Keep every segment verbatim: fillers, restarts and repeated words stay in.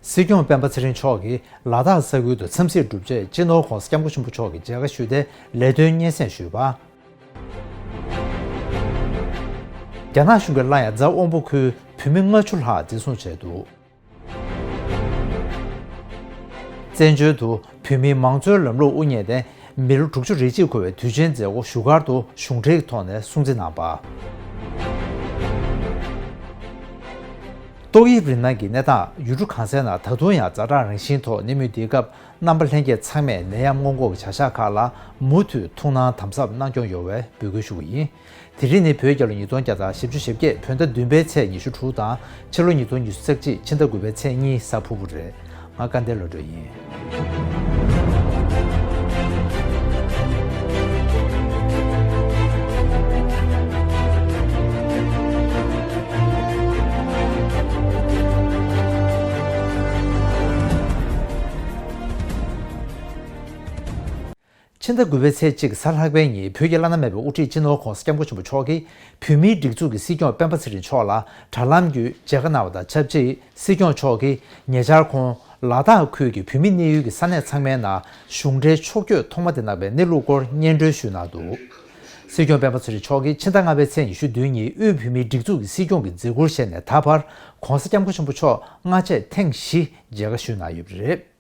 སྲིད་སྐྱོང་སྤེན་པ་ཚེ་རིང་མཆོག་གིས་ལ་དྭགས་ས་ཁུལ་དུ་འཚམས་གཟིགས་གྲུབ་རྗེས། སྤྱི་ནོར་༧གོང་ས་༧སྐྱབས་མགོན་ཆེན་པོ་མཆོག་གི་མཇལ་ཁ་ཞུས་ཏེ། ལས་དོན་སྙན་སེང་ཞུས་པ། རྒྱ་ནག་གཞུང་གིས་སླར་ཡང་རྫ་དབོན་པོ་ཁུལ་བོད་མི་ལྔ་བཅུ་ལྷག་འཛིན་བཟུང་བྱས་འདུག། བཙན་བྱོལ་དུ་བོད་མིའི་མང་གཙོའི་ལམ་ལུགས་དབུ་བརྙེས་ཏེ། མི་ལོ་དྲུག་ཅུ་རེ་གཅིག་འཁོར་བའི་དུས་ཆེན་མཛད་སྒོ་བཞུགས་སྒར་དུ་གཞུང་འབྲེལ་གྱི་ཐོག་ནས་སྲུང་བརྩི་གནང་པ། ཏོག་དབྱིབས་རིམས་ནད་ཀྱི་གནས་སྟངས་ཡུལ་གྲུ་གང་སའི་ནང་ད་དུང་ཡང་ཛ་དྲག་རང་བཞིན་ཐོག་གནས་མུས་འདིའི་སྐབས། རྣམ་པ་ལྷན་རྒྱས་ཚང་མས་ནད་ཡམས་སྔོན་འགོག་གི་བྱ་གཞག་ཁག་ལ་མུ་མཐུད་ཐུགས་སྣང་དམ་ཟབ་གནང་སྐྱོང་ཡོང་བའི་འབོད་སྐུལ་ཞུ་གི་ཡིན། དེ་རིང་ནི་བོད་རྒྱལ་ལོ་ཉིས་སྟོང་བརྒྱ་དང་བཞི་བཅུ་ཞེ་བརྒྱད། བོད་ཟླ་བདུན་པའི་ཚེས་ཉི་ཤུ་དྲུག་དང་། ཕྱི་ལོ་ཉིས་སྟོང་ཉི་ཤུ་རྩ་གཅིག་ཕྱི་ཟླ་དགུ་པའི་ཚེས་གཉིས་གཟའ་ཕུར་བུ་རེད། ང་སྐལ་ལྡན་བློ་གྲོས་ཡིན། ཕྱི་ཟླ་དགུ་པའི་ཚེས་གཅིག་གཟའ་ལྷག་པའི་ཉིན། བོད་ཀྱི་བླ་ན་མེད་པའི་དབུ་ཁྲིད་སྤྱི་ནོར་༧གོང་ས་༧སྐྱབས་མགོན་ཆེན་པོ་མཆོག་གིས་བོད་མིའི་སྒྲིག་འཛུགས་ཀྱི་སྲིད་སྐྱོང་སྤེན་པ་ཚེ་རིང་མཆོག་ལ་དྲ་ལམ་བརྒྱུད་མཇལ་ཁ་གནང་བ་དང་ཆབས་ཅིག། སྲིད་སྐྱོང་མཆོག་གིས་ཉེ་ཆར་ཁོང་ལ་དྭགས་ཁུལ་གྱི་བོད་མི་གནས་ཡུལ་གྱི་ས་གནས་ཚང་མའི་ནང་གཞུང་འབྲེལ་ཕྱོགས་བསྐྱོད་ཐོག་མ་དེ་གནང་བའི་གནས་ལུགས་སྐོར་སྙན་སྒྲོན་ཞུས་གནང་འདུག། སྲིད་སྐྱོང་སྤེན་པ་ཚེ་རིང་མཆོག་གིས་ཕྱི་ཟླ་ལྔ་པའི་ཚེས་ཉི་ཤུ་བདུན་ཉིན་དབུས་བོད་མིའི་སྒྲིག་འཛུགས་ཀྱི་སྲིད་སྐྱོང་གི་མཛད་ཁུར་བཞེས་ནས་ད་བར་༧གོང་ས་༧སྐྱབས་མགོན་ཆེན་པོ་མཆོག་སྔ་རྗེས་ཐེངས་བཞི་མཇལ་ཁ་ཞུས་གནང་ཡོད་པ་རེད།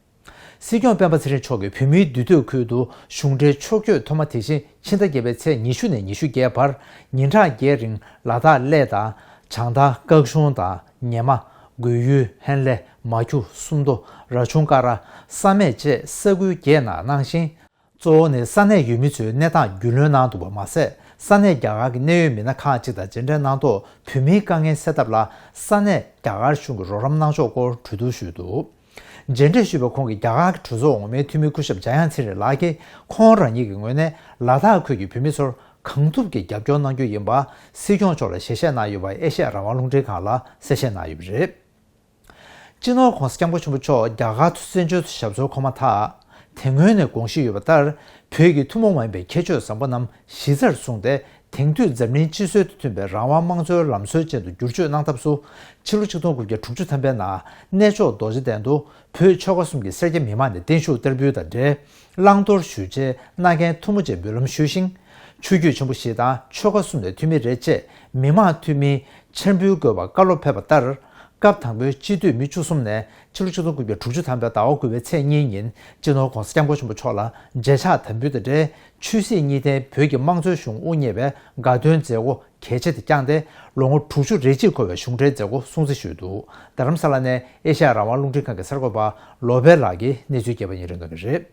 སྲིད་སྐྱོང་སྤེན་པ་ཚེ་རིང་མཆོག་གིས་བོད་མིའི་འདུས་སྡོད་ཁུལ་དུ་གཞུང་འབྲེལ་ཕྱོགས་བསྐྱོད་ཐོག་མ་དེ་བཞིན་ཕྱི་ཟླ་བརྒྱད་པའི་ཚེས་ཉི་ཤུ་ནས་ཉི་ཤུ་བརྒྱད་བར་ཉིན་གྲངས་བརྒྱད་རིང་ལ་དྭགས་གླེ་དང་། བྱང་ཐང་། སྐག་གཤོང་དང་། ཉེ་མ། དགོས་ཡུལ། ཧན་ལེ། མ་ཁྱུ། སུམ་མདོ། ར་ཆུང་ཀ་ར། བསམ་ཡས་བཅས་ས་ཁུལ་བརྒྱད་ནང་གནང་ཞིང་། གཙོ་བོ་ནི་ས་གནས་ཡུལ་མི་ཚོའི་གནས་སྟངས་རྒྱུས་ལོན་གནང་འདུག་པ་མ་ཟད། ས་གནས་རྒྱ་གར་གྱི་གནད་ཡོད་མི་སྣ་ཁག་ཅིག་དང་མཇལ་འཕྲད་གནང་ཐོག་བོད་མིའི་དཀའ་ངལ་སེལ་ཐབས་ལ་ས་གནས་རྒྱ་གར་གཞུང་གིས་རོགས་རམ་གནང་ཕྱོགས་སྐོར་གྲོས་བསྡུར་ཞུས་འདུག། མཇལ་འཕྲད་ཞུས་པའི་ཁོང་གིས་རྒྱ་གར་གྱི་གྲོས་ཚོགས་འོག་མའི་འཐུས་མི་སྐུ་ཞབས་འཇམ་དབྱངས་ཚེ་རིང་ལགས་ཀྱིས། ཁོང་རང་ཉིད་ཀྱི་ངོས་ནས་ལ་དྭགས་ཁུལ་གྱི་བོད་མི་ཚོར་གང་ཐུབ་ཀྱིས་རྒྱབ་སྐྱོར་གནང་རྒྱུ་ཡིན་པ། སྲིད་སྐྱོང་མཆོག་ལ་ཞལ་བཞེས་གནང་ཡོད་པ་ཨེ་ཤེ་ཡ་རང་དབང་རླུང་འཕྲིན་ཁང་ལ་གསལ་བཤད་གནང་ཡོད་པ་རེད། སྤྱི་ནོར་༧གོང་ས་༧སྐྱབས་མགོན་ཆེན་པོ་མཆོག་རྒྱ་གར་དུ་བཙན་བྱོལ་དུ་ཞབས་སོར་འཁོད་མ་ཐག། དེ་སྔོན་ནས་དགོངས་བཞེས་ཡོད་པ་ལྟར། བོད་ཀྱི་ཐུན་མོང་མ་ཡིན་པའི་ཁྱད་ཆོས་བཟང་པོ་རྣམས་གཞི་རྩར་བཟུང་སྟེ། དེང་དུས་འཛམ་གླིང་སྤྱི་སྲོལ་དང་མཐུན་པའི་རང་དབང་དམངས་གཙོའི་ལམ་སྲོལ་ཅན་དུ་བསྒྱུར་བཅོས་གནང་ཐབས་སུ། ཕྱི་ལོ་ཆིག་སྟོང་དགུ་བརྒྱ་དྲུག་ཅུ་ཐམ་པའི་ནང་གནས་མཆོག་རྡོ་རྗེ་གདན་དུ་བོད་ཆོལ་ཁ་གསུམ་གྱི་སེར་སྐྱ་མི་མང་ནས་བརྟན་བཞུགས་བསྟར་འབུལ་དང་འབྲེལ། བླང་དོར་ཞུ་བྱའི་མནའ་གན་ཐུ་མོ་བཅས་འབུལ་ལམ་ཞུས་ཤིང་། ཆོས་བརྒྱུད་ཆེན་པོ་བཞི་དང་ཆོལ་ཁ་གསུམ་ནས་འཐུས་མི་རེ་བཅས་མི་མང་འཐུས་མིའི་ཕྱག་འབུལ་དགོས་པར་བཀའ་སློབ་ཕེབས་པ་ལྟར། སྐབས་དང་པོའི་སྤྱི་འཐུས་མི་བཅུ་གསུམ་ནས་ཕྱི་ལོ་ཆིག་སྟོང་དགུ་བརྒྱ་དྲུག་ཅུ་ཐམ་པའི་ཟླ་བ་དགུ་པའི་ཚེས་གཉིས་ཉིན་སྤྱི་ནོར་༧གོང་ས་༧སྐྱབས་མགོན་ཆེན་པོ་མཆོག་ལ་མཇལ་ཕྱག་དམ་འབུལ་དང་འབྲེལ། ཆོས་སྲིད་གཉིས་ལྡན་བོད་ཀྱི་དམངས་གཙོའི་གཞུང་དབུ་བརྙེས་པའི་དགའ་སྟོན་མཛད་སྒོ་གལ་ཆེ་དེ་བསྐྱངས་ཏེ། ལོ་ངོ་དྲུག་ཅུ་རེ་གཅིག་འཁོར་བའི་གཞུང་འབྲེལ་མཛད་སྒོ་སྲུང་བརྩི་ཞུས་འདུག། རྡ་རམ་ས་ལ་ནས་ཨེ་ཤ་ཡ་རང་དབང་རླུང་འཕྲིན་ཁང་གི་གསར་འགོད་པ་བློ་བྷེ་ལགས་ཀྱིས་གནས་ཚུལ་རྒྱས་པ་ཉིད་རེ་གནང་གི་རེད།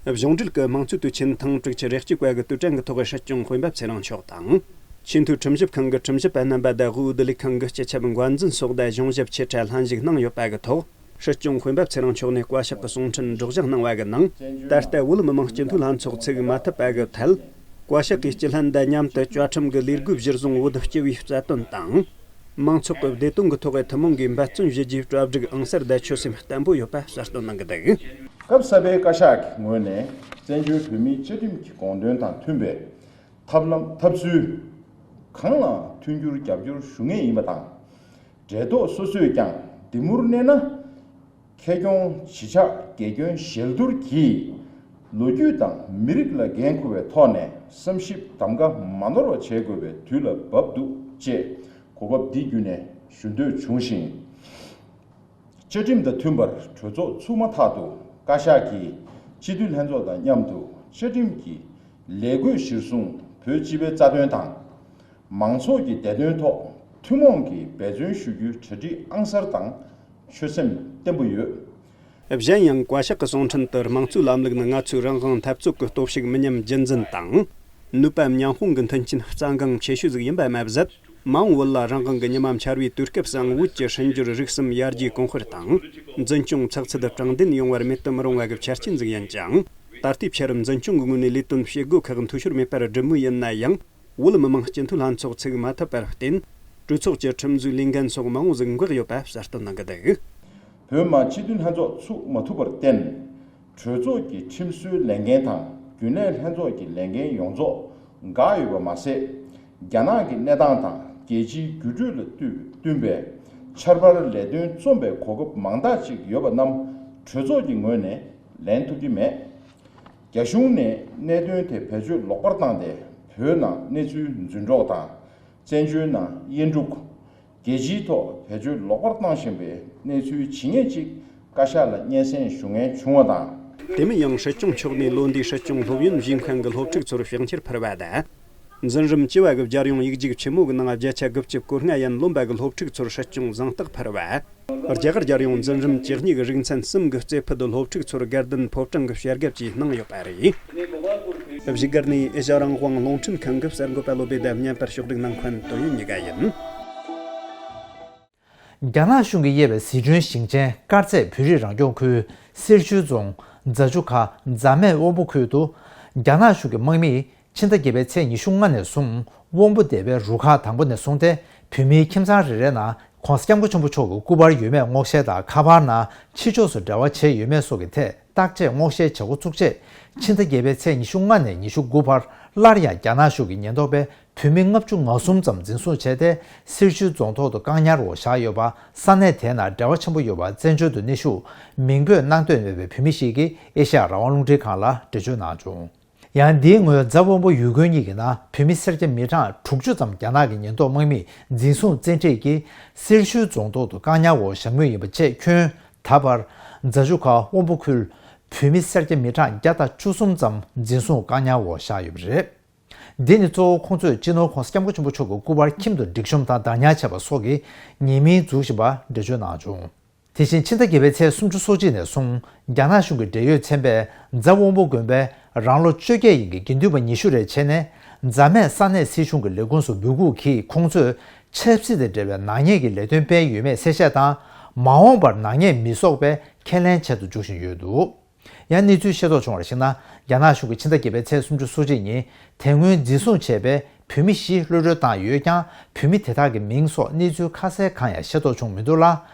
གཞུང་འབྲེལ་གྱི་དམངས་གཙོའི་དུས་ཆེན་ཐེངས་དྲུག་ཅུ་རེ་གཅིག་པ་གི་དུས་དྲན་གྱི་ཐོག་སྲིད་སྐྱོང་སྤེན་པ་ཚེ་རིང་མཆོག་དང་། ཆེས་མཐོའི་ཁྲིམས་ཞིབ་ཁང་གི་ཁྲིམས་ཞིབ་པ་རྣམ་པ་དང་དབུས་བདེ་ལེགས་ཁང་གི་སྤྱི་ཁྱབ་འགན་འཛིན་སོགས་དང་གཞུང་ཞབས་ཆེ་ཕྲ་ལྷན་ཞུགས་གནང་ཡོད་པ་གི་ཐོག་སྲིད་སྐྱོང་སྤེན་པ་ཚེ་རིང་མཆོག་ནས་བཀའ་ཤག་གི་གསུང་འཕྲིན་སྒྲོག་སྦྱང་གནང་བ་གི་ནང་། ད་ལྟ་བོད་མི་མང་སྤྱི་འཐུས་ལྷན་ཚོགས་ཚུགས་མ་ཐུབ་པ་གི་ཐད། བཀའ་ཤག་གིས་སྤྱི་ལྷན་དང་མཉམ་དུ་བཅའ་ཁྲིམས་ཀྱི་ལས་བགོས་གཞིར་བཟུང་བོད་སྤྱི་བའི་རྩ་དོན་དང་། མང་ཚོགས་ཀྱི་བདེ་དོན་གྱི་ཐོག་ཐུན་མོང་གིས་འབད་བརྩོན་ཞུ་རྒྱུའི་གྲ་སྒྲིག་ཨང་གསར་དང་ཆོད་སེམས་བརྟན་པོ་ཡོད་པ་གསལ་སྟོན་གནང་གི་འདུག། སྐབས་གསར་པའི་བཀའ་ཤག་གི་ངོས་ནས་བཙན་བྱོལ་བོད་མིའི་བཅའ་ཁྲིམས་ཀྱི་དགོངས་དོན་དང་མཐུན་པའི་ཐབས་ལམ་ཐབས་ཚུལ་གང་ལའང་མཐུན་འགྱུར་རྒྱབ་སྐྱོར་ཞུ་ངེས་ཡིན་པ་དང་། འབྲེལ་ཐོགས་སོ་སོས་ཀྱང་འདི་མུར་གནས་ན། ཁེ་གྱོང་ཇི་ཆགས་དགེ་སྐྱོན་ཞལ་བསྡུར་གྱིས། ལོ་རྒྱུས་དང་མི་རིགས་ལ་འགན་འཁུར་བའི་ཐོག་ནས་བསམ་ཞིབ་གདམ་ག་མ་ནོར་བ་བྱེད་དགོས་པའི་དུས་ལ་བབ་འདུག་ཅེས་གོ་སྐབས་འདི་བརྒྱུད་ནས་ཞུ་འདོད་བྱུང་ཞིང་། བཅའ་ཁྲིམས་དང་མཐུན་པར་གྲོས་ཚོགས་ཚུགས་མ་ཐག་ཏུ་བཀའ་ཤག་གིས་སྤྱི་འཐུས་ལྷན་ཚོགས་དང་མཉམ་དུ་བཅའ་ཁྲིམས་ཀྱི་ལས་བགོས་གཞིར་བཟུང་བོད་སྤྱི་པའི་རྩ་དོན་དང་། མང་ཚོགས་ཀྱི་བདེ་དོན་ཐོག་ཐུན་མོང་གིས་འབད་བརྩོན་ཞུ་རྒྱུའི་གྲ་སྒྲིག་ཨང་གསར་དང་ཆོད་སེམས་བརྟན་པོ་ཡོད། གཞན་ཡང་བཀའ་ཤག་གི་གསུང་འཕྲིན་དུ་དམངས་གཙོའི་ལམ་ལུགས་ནི་ང་ཚོའི་རང་དབང་འཐབ་རྩོད་ཀྱི་སྟོབས་ཤུགས་མི་ཉམས་རྒྱུན་འཛིན་དང་། ནུས་པ་མཉམ་སྤུངས་ཀྱི་མཐུན་རྐྱེན་རྩ་འགངས་ཆེ་ཤོས་ཟིག་ཡིན་པ་མ་ཟད། མ་འོངས་བོད་ལ་རང་དབང་གི་ཉི་མ་འཆར་བའི་དུས་སྐབས་སུའང་བོད་ཀྱི་ཧྲིན་འབྱོར་རིག་གསུམ་ཡར་རྒྱས་གོང་སྤེལ་དང་། འཛིན་སྐྱོང་ཚགས་ཚུད་དྲང་བདེན་ཡོང་བར་མེད་དུ་མི་རུང་བ་གི་ཆ་རྐྱེན་ཟིག་ཡིན་ཅིང་། ད་ལྟའི་ཆར་འཛིན་སྐྱོང་གི་ངོས་ནས་ལས་དོན་བྱེད་སྒོ་ཁག་འཐུས་ཤོར་མེད་པར་སྒྲུབ་མུས་ཡིན་ན་ཡང་། བོད་མི་མང་སྤྱི་འཐུས་ལྷན་ཚོགས་ཚུགས་མ་ཐུབ་པར་བརྟེན། གྲོས་ཚོགས་ཀྱི་ཁྲིམས་བཟོའི་ལས་འགན་སོགས་མང་བོ་ཟིག་འགོར་ཡོད་པ་གསལ་སྟོན་གནང་གི་འདུག། བོད་མི་སྤྱི་འཐུས་ལྷན་ཚོགས་ཚུགས་མ་ཐུབ་པར་བརྟེན། གྲོས་ཚོགས་ཀྱི་ཁྲིམས་བཟོའི་ལས་འགན་དང་རྒྱུན་ལས་ལྷན་ཚོགས་ཀྱི་ལས་འགན་ཡོངས་རྫོགས་འགག་ཡོད་པ་མ་ཟད། རྒྱ་ནག་གི་གནས་སྟངས་དང་རྒྱལ་སྤྱིའི་འགྱུར་འགྲོས་ལ་བསྟུན་བསྟུན་པའི་ཆར་པར་ལས་དོན་རྩོམ་པའི་གོ་སྐབས་མང་དག་ཅིག་ཡོད་པ་རྣམས་གྲོས་ཚོགས་ཀྱི་ངོས་ནས་ལེན་ཐུབ་ཀྱི་མེད། རྒྱ་གཞུང་ནས་གནད་དོན་དེ་བེད་སྤྱོད་ལོག་པར་བཏང་སྟེ། བོད་ནང་གནས་ཚུལ་རྫུན་སྒྲོག་དང་། བཙན་བྱོལ་ནང་དབྱེན་དཀྲུག་རྒྱལ་སྤྱིའི་ཐོག་བེད་སྤྱོད་ལོག་པར་བཏང་བཞིན་པའི་གནས་ཚུལ་ཇི་སྙེད་ཅིག་བཀའ་ཤག་ལ་སྙན་སེང་ཞུ་མཁན་བྱུང་བ་དང་། དེ་མིན་ཡང་སྲིད་སྐྱོང་མཆོག་ནས་ལོ་འདིའི་སྲིད་སྐྱོང་སློབ་ཡོན་བཞེས་མཁན་གྱི་སློབ་ཕྲུག་ཚོར་ཕྱག་འཁྱེར་ཕུལ་བ་དང་། འཛིན་རིམ་བཅུ་བ་གི་རྒྱལ་ཡོངས་ཡིག་རྒྱུགས་ཆེན་མོ་གི་ནང་བརྒྱ་ཆ་དགུ་བཅུ་གོ་ལྔ་ཡན་ལོན་པ་གི་སློབ་ཕྲུག་ཚོར་སྲིད་སྐྱོང་གཟེངས་རྟགས་ཕུལ་བ། རྒྱ་གར་རྒྱལ་ཡོངས་འཛིན་རིམ་བཅུ་གཉིས་ཀྱི་རིག་ཚན་གསུམ་གྱི་རྩེ་ཕུད་དུ་སློབ་ཕྲུག་ཚོར་དགའ་ལྡན་ཕོ་བྲང་གི་ཕྱེད་དགབ་ཅིག་གནང་ཡོད་པ་རེད། བཞུགས་སྒར་ནས་ཨེ་ཤ་རང་དབང་རླུང་འཕྲིན་ཁང་གི་གསར་འགོད་པ་བློ་བྷེ་དང་བརྙན་པར་ཕྱོགས་སྒྲིག་གནང་མཁན་དོན་ཡོད་གཉིས་ཀ་ཡིན། རྒྱ་ནག་གཞུང་གིས་དབྱེ་བའི་ཟི་ཁྲོན་ཞིང་ཆེན་དཀར་མཛེས་བོད་རིགས་རང་སྐྱོང་ཁུལ་སེར་ཤུལ་རྫོང་རྫ་ཆུ་ཁ་རྫ་སྨད་དབོན་པོ་ཁུལ་དུ། རྒྱ་ནག་གཞུང་གི་དམག་མིས་ཕྱི་ཟླ་བརྒྱད་པའི་ཚེས་ཉི་ཤུ་ལྔ་ནས་བཟུང་དབོན་པོ་སྡེ་པའི་རུ་ཁག་དང་པོ་ནས་བཟུང་སྟེ། བོད་མིའི་ཁྱིམ་ཚང་རེ་རེའི་ནང་༸གོང་ས་༸སྐྱབས་མགོན་ཆེན་པོ་མཆོག་གི་སྐུ་པར་ཡོད་མེད་སྔོག་བཤེར་དང་། ཁ་པར་ནང་ཕྱི་ཕྱོགས་སུ་འབྲེལ་བ་བྱས་ཡོད་མེད་སོགས་ཀྱི་ཐད་བརྟག་དཔྱད་སྔོག་བཤེར་བྱེད་འགོ་བཙུགས་རྗེས། ཕྱི་ཟླ་བརྒྱད་པའི་ཚེས་ཉི་ཤུ་ལྔ་ནས་ཉི་ཤུ་དགུ་བར་སླར་ཡང་རྒྱ་ནག་གཞུང་གི་ཉེན་རྟོག་པས་བོད་མི་ལྔ་བཅུ་ང་གསུམ་ཙམ་འཛིན་བཟུང་བྱས་ཏེ། སེར་ཤུལ་རྫོང་ཐོག་ཏུ་བཀག་ཉར་འོག་བཞག་ཡོད་པ། ས་གནས་དེའི་ནང་འབྲེལ་བ་ཆེན་པོ་ཡོད་པ། བཙན་བྱོལ་དུ་གནས་བཞུགས་མིང་འབོད་གནང་འདོད་མེད་པའི་བོད་མི་ཞིག་གིས་ཨེ་ཤ་ཡ་རང་དབང་རླུང་འཕྲིན་ཁང་ལ་འགྲེལ་བརྗོད་གནང་བྱུང་། ཡང་འདིའི་སྔོན་རྫ་དབོན་པོ་ཡུལ་དགོན་གཉིས་ཀྱི་ནང་བོད་མི་སེར་སྐྱ་མི་གྲངས་དྲུག་ཅུ་ཙམ་རྒྱ་ནག་གི་ཉེན་རྟོག་དམག་མིས་འཛིན་བཟུང་བཙན་ཁྲིད་ཀྱིས་སེར་ཤུལ་རྫོང་ཐོག་ཏུ་བཀག་ཉར་འོག་བཞག་མུས་ཡིན་པ་བཅས། ཁྱོན་ད་བར་རྫ་ཆུ་ཁ་དབོན་པོ་ཁུལ་བོད་མི་སེར་སྐྱ་མི་གྲངས་བརྒྱ་དང་བཅུ་གསུམ་ཙམ་འཛིན་བཟུང་བཀག་ཉར་འོག་བཞག་ཡོད་པ་རེད། འདི་ནི་གཙོ་བོ་ཁོང་ཚོས་སྤྱི་ནོར་༸གོང་ས་༸སྐྱབས་མགོན་ཆེན་པོ་མཆོག་གི་སྐུ་པར་ཁྱིམ་དུ་སྒྲིག་གཤོམ་དང་བདག་ཉར་བྱས་པ་སོགས་ཀྱི་ཉེས་མིང་འཛུགས་བཞིན་པ་འགྲེལ་བརྗོད་གནང་བྱུང་། དེ་བཞིན་ཕྱི་ཟླ་བརྒྱད་པའི་ཚེས་སུམ་ཅུ་སོ་གཅིག་ནས་བཟུང་རྒྱ་ནག་གཞུང་གི་འབྲེལ་ཡོད་ཚན་པས་རྫ་དབོན་པོ་དགོན་པའི་རང་ལོ་བཅོ་བརྒྱད་ཡན་གྱི་དགེ་འདུན་པ་ཉི་ཤུ་རེ་བྱས་ནས། རྫ་སྨད་ས་གནས་སྲིད་གཞུང་གི་ལས་ཁུངས་སུ་འབོད་འགུག་གིས། ཁོང་ཚོས་ཆབ་སྲིད་དང་འབྲེལ་བའི་ནག་ཉེས་ཀྱི་ལས་དོན་སྤེལ་ཡོད་མེད་གསལ་བཤད་དང་། མ་འོངས་པར་ནག་ཉེས་མི་གསོག་པའི་ཁས་ལེན་བྱེད་དུ་འཇུག་བཞིན་ཡོད་འདུག། ཡང་གནས་ཚུལ་ཤེས་རྟོགས་བྱུང་བར་གཞིགས་ན། རྒྱ་ནག་གཞུང་གིས་ཕྱི་ཟླ་བརྒྱད་པའི་ཚེས་སུམ་ཅུ་སོ་གཅིག་ཉིན་དེ་སྔོན་འཛིན་བཟུང་བྱས་པའི་བོད་མི་བཞི་གློད་གྲོལ་བཏང་ཡོད་ཀྱང་། བོད་མི་དེ་དག་གི་མིང་སོགས་གནས་ཚུལ་ཁ་གསལ་གང་ཡང་ཤེས་རྟོགས་བྱུང་མི་འདུག་ལ།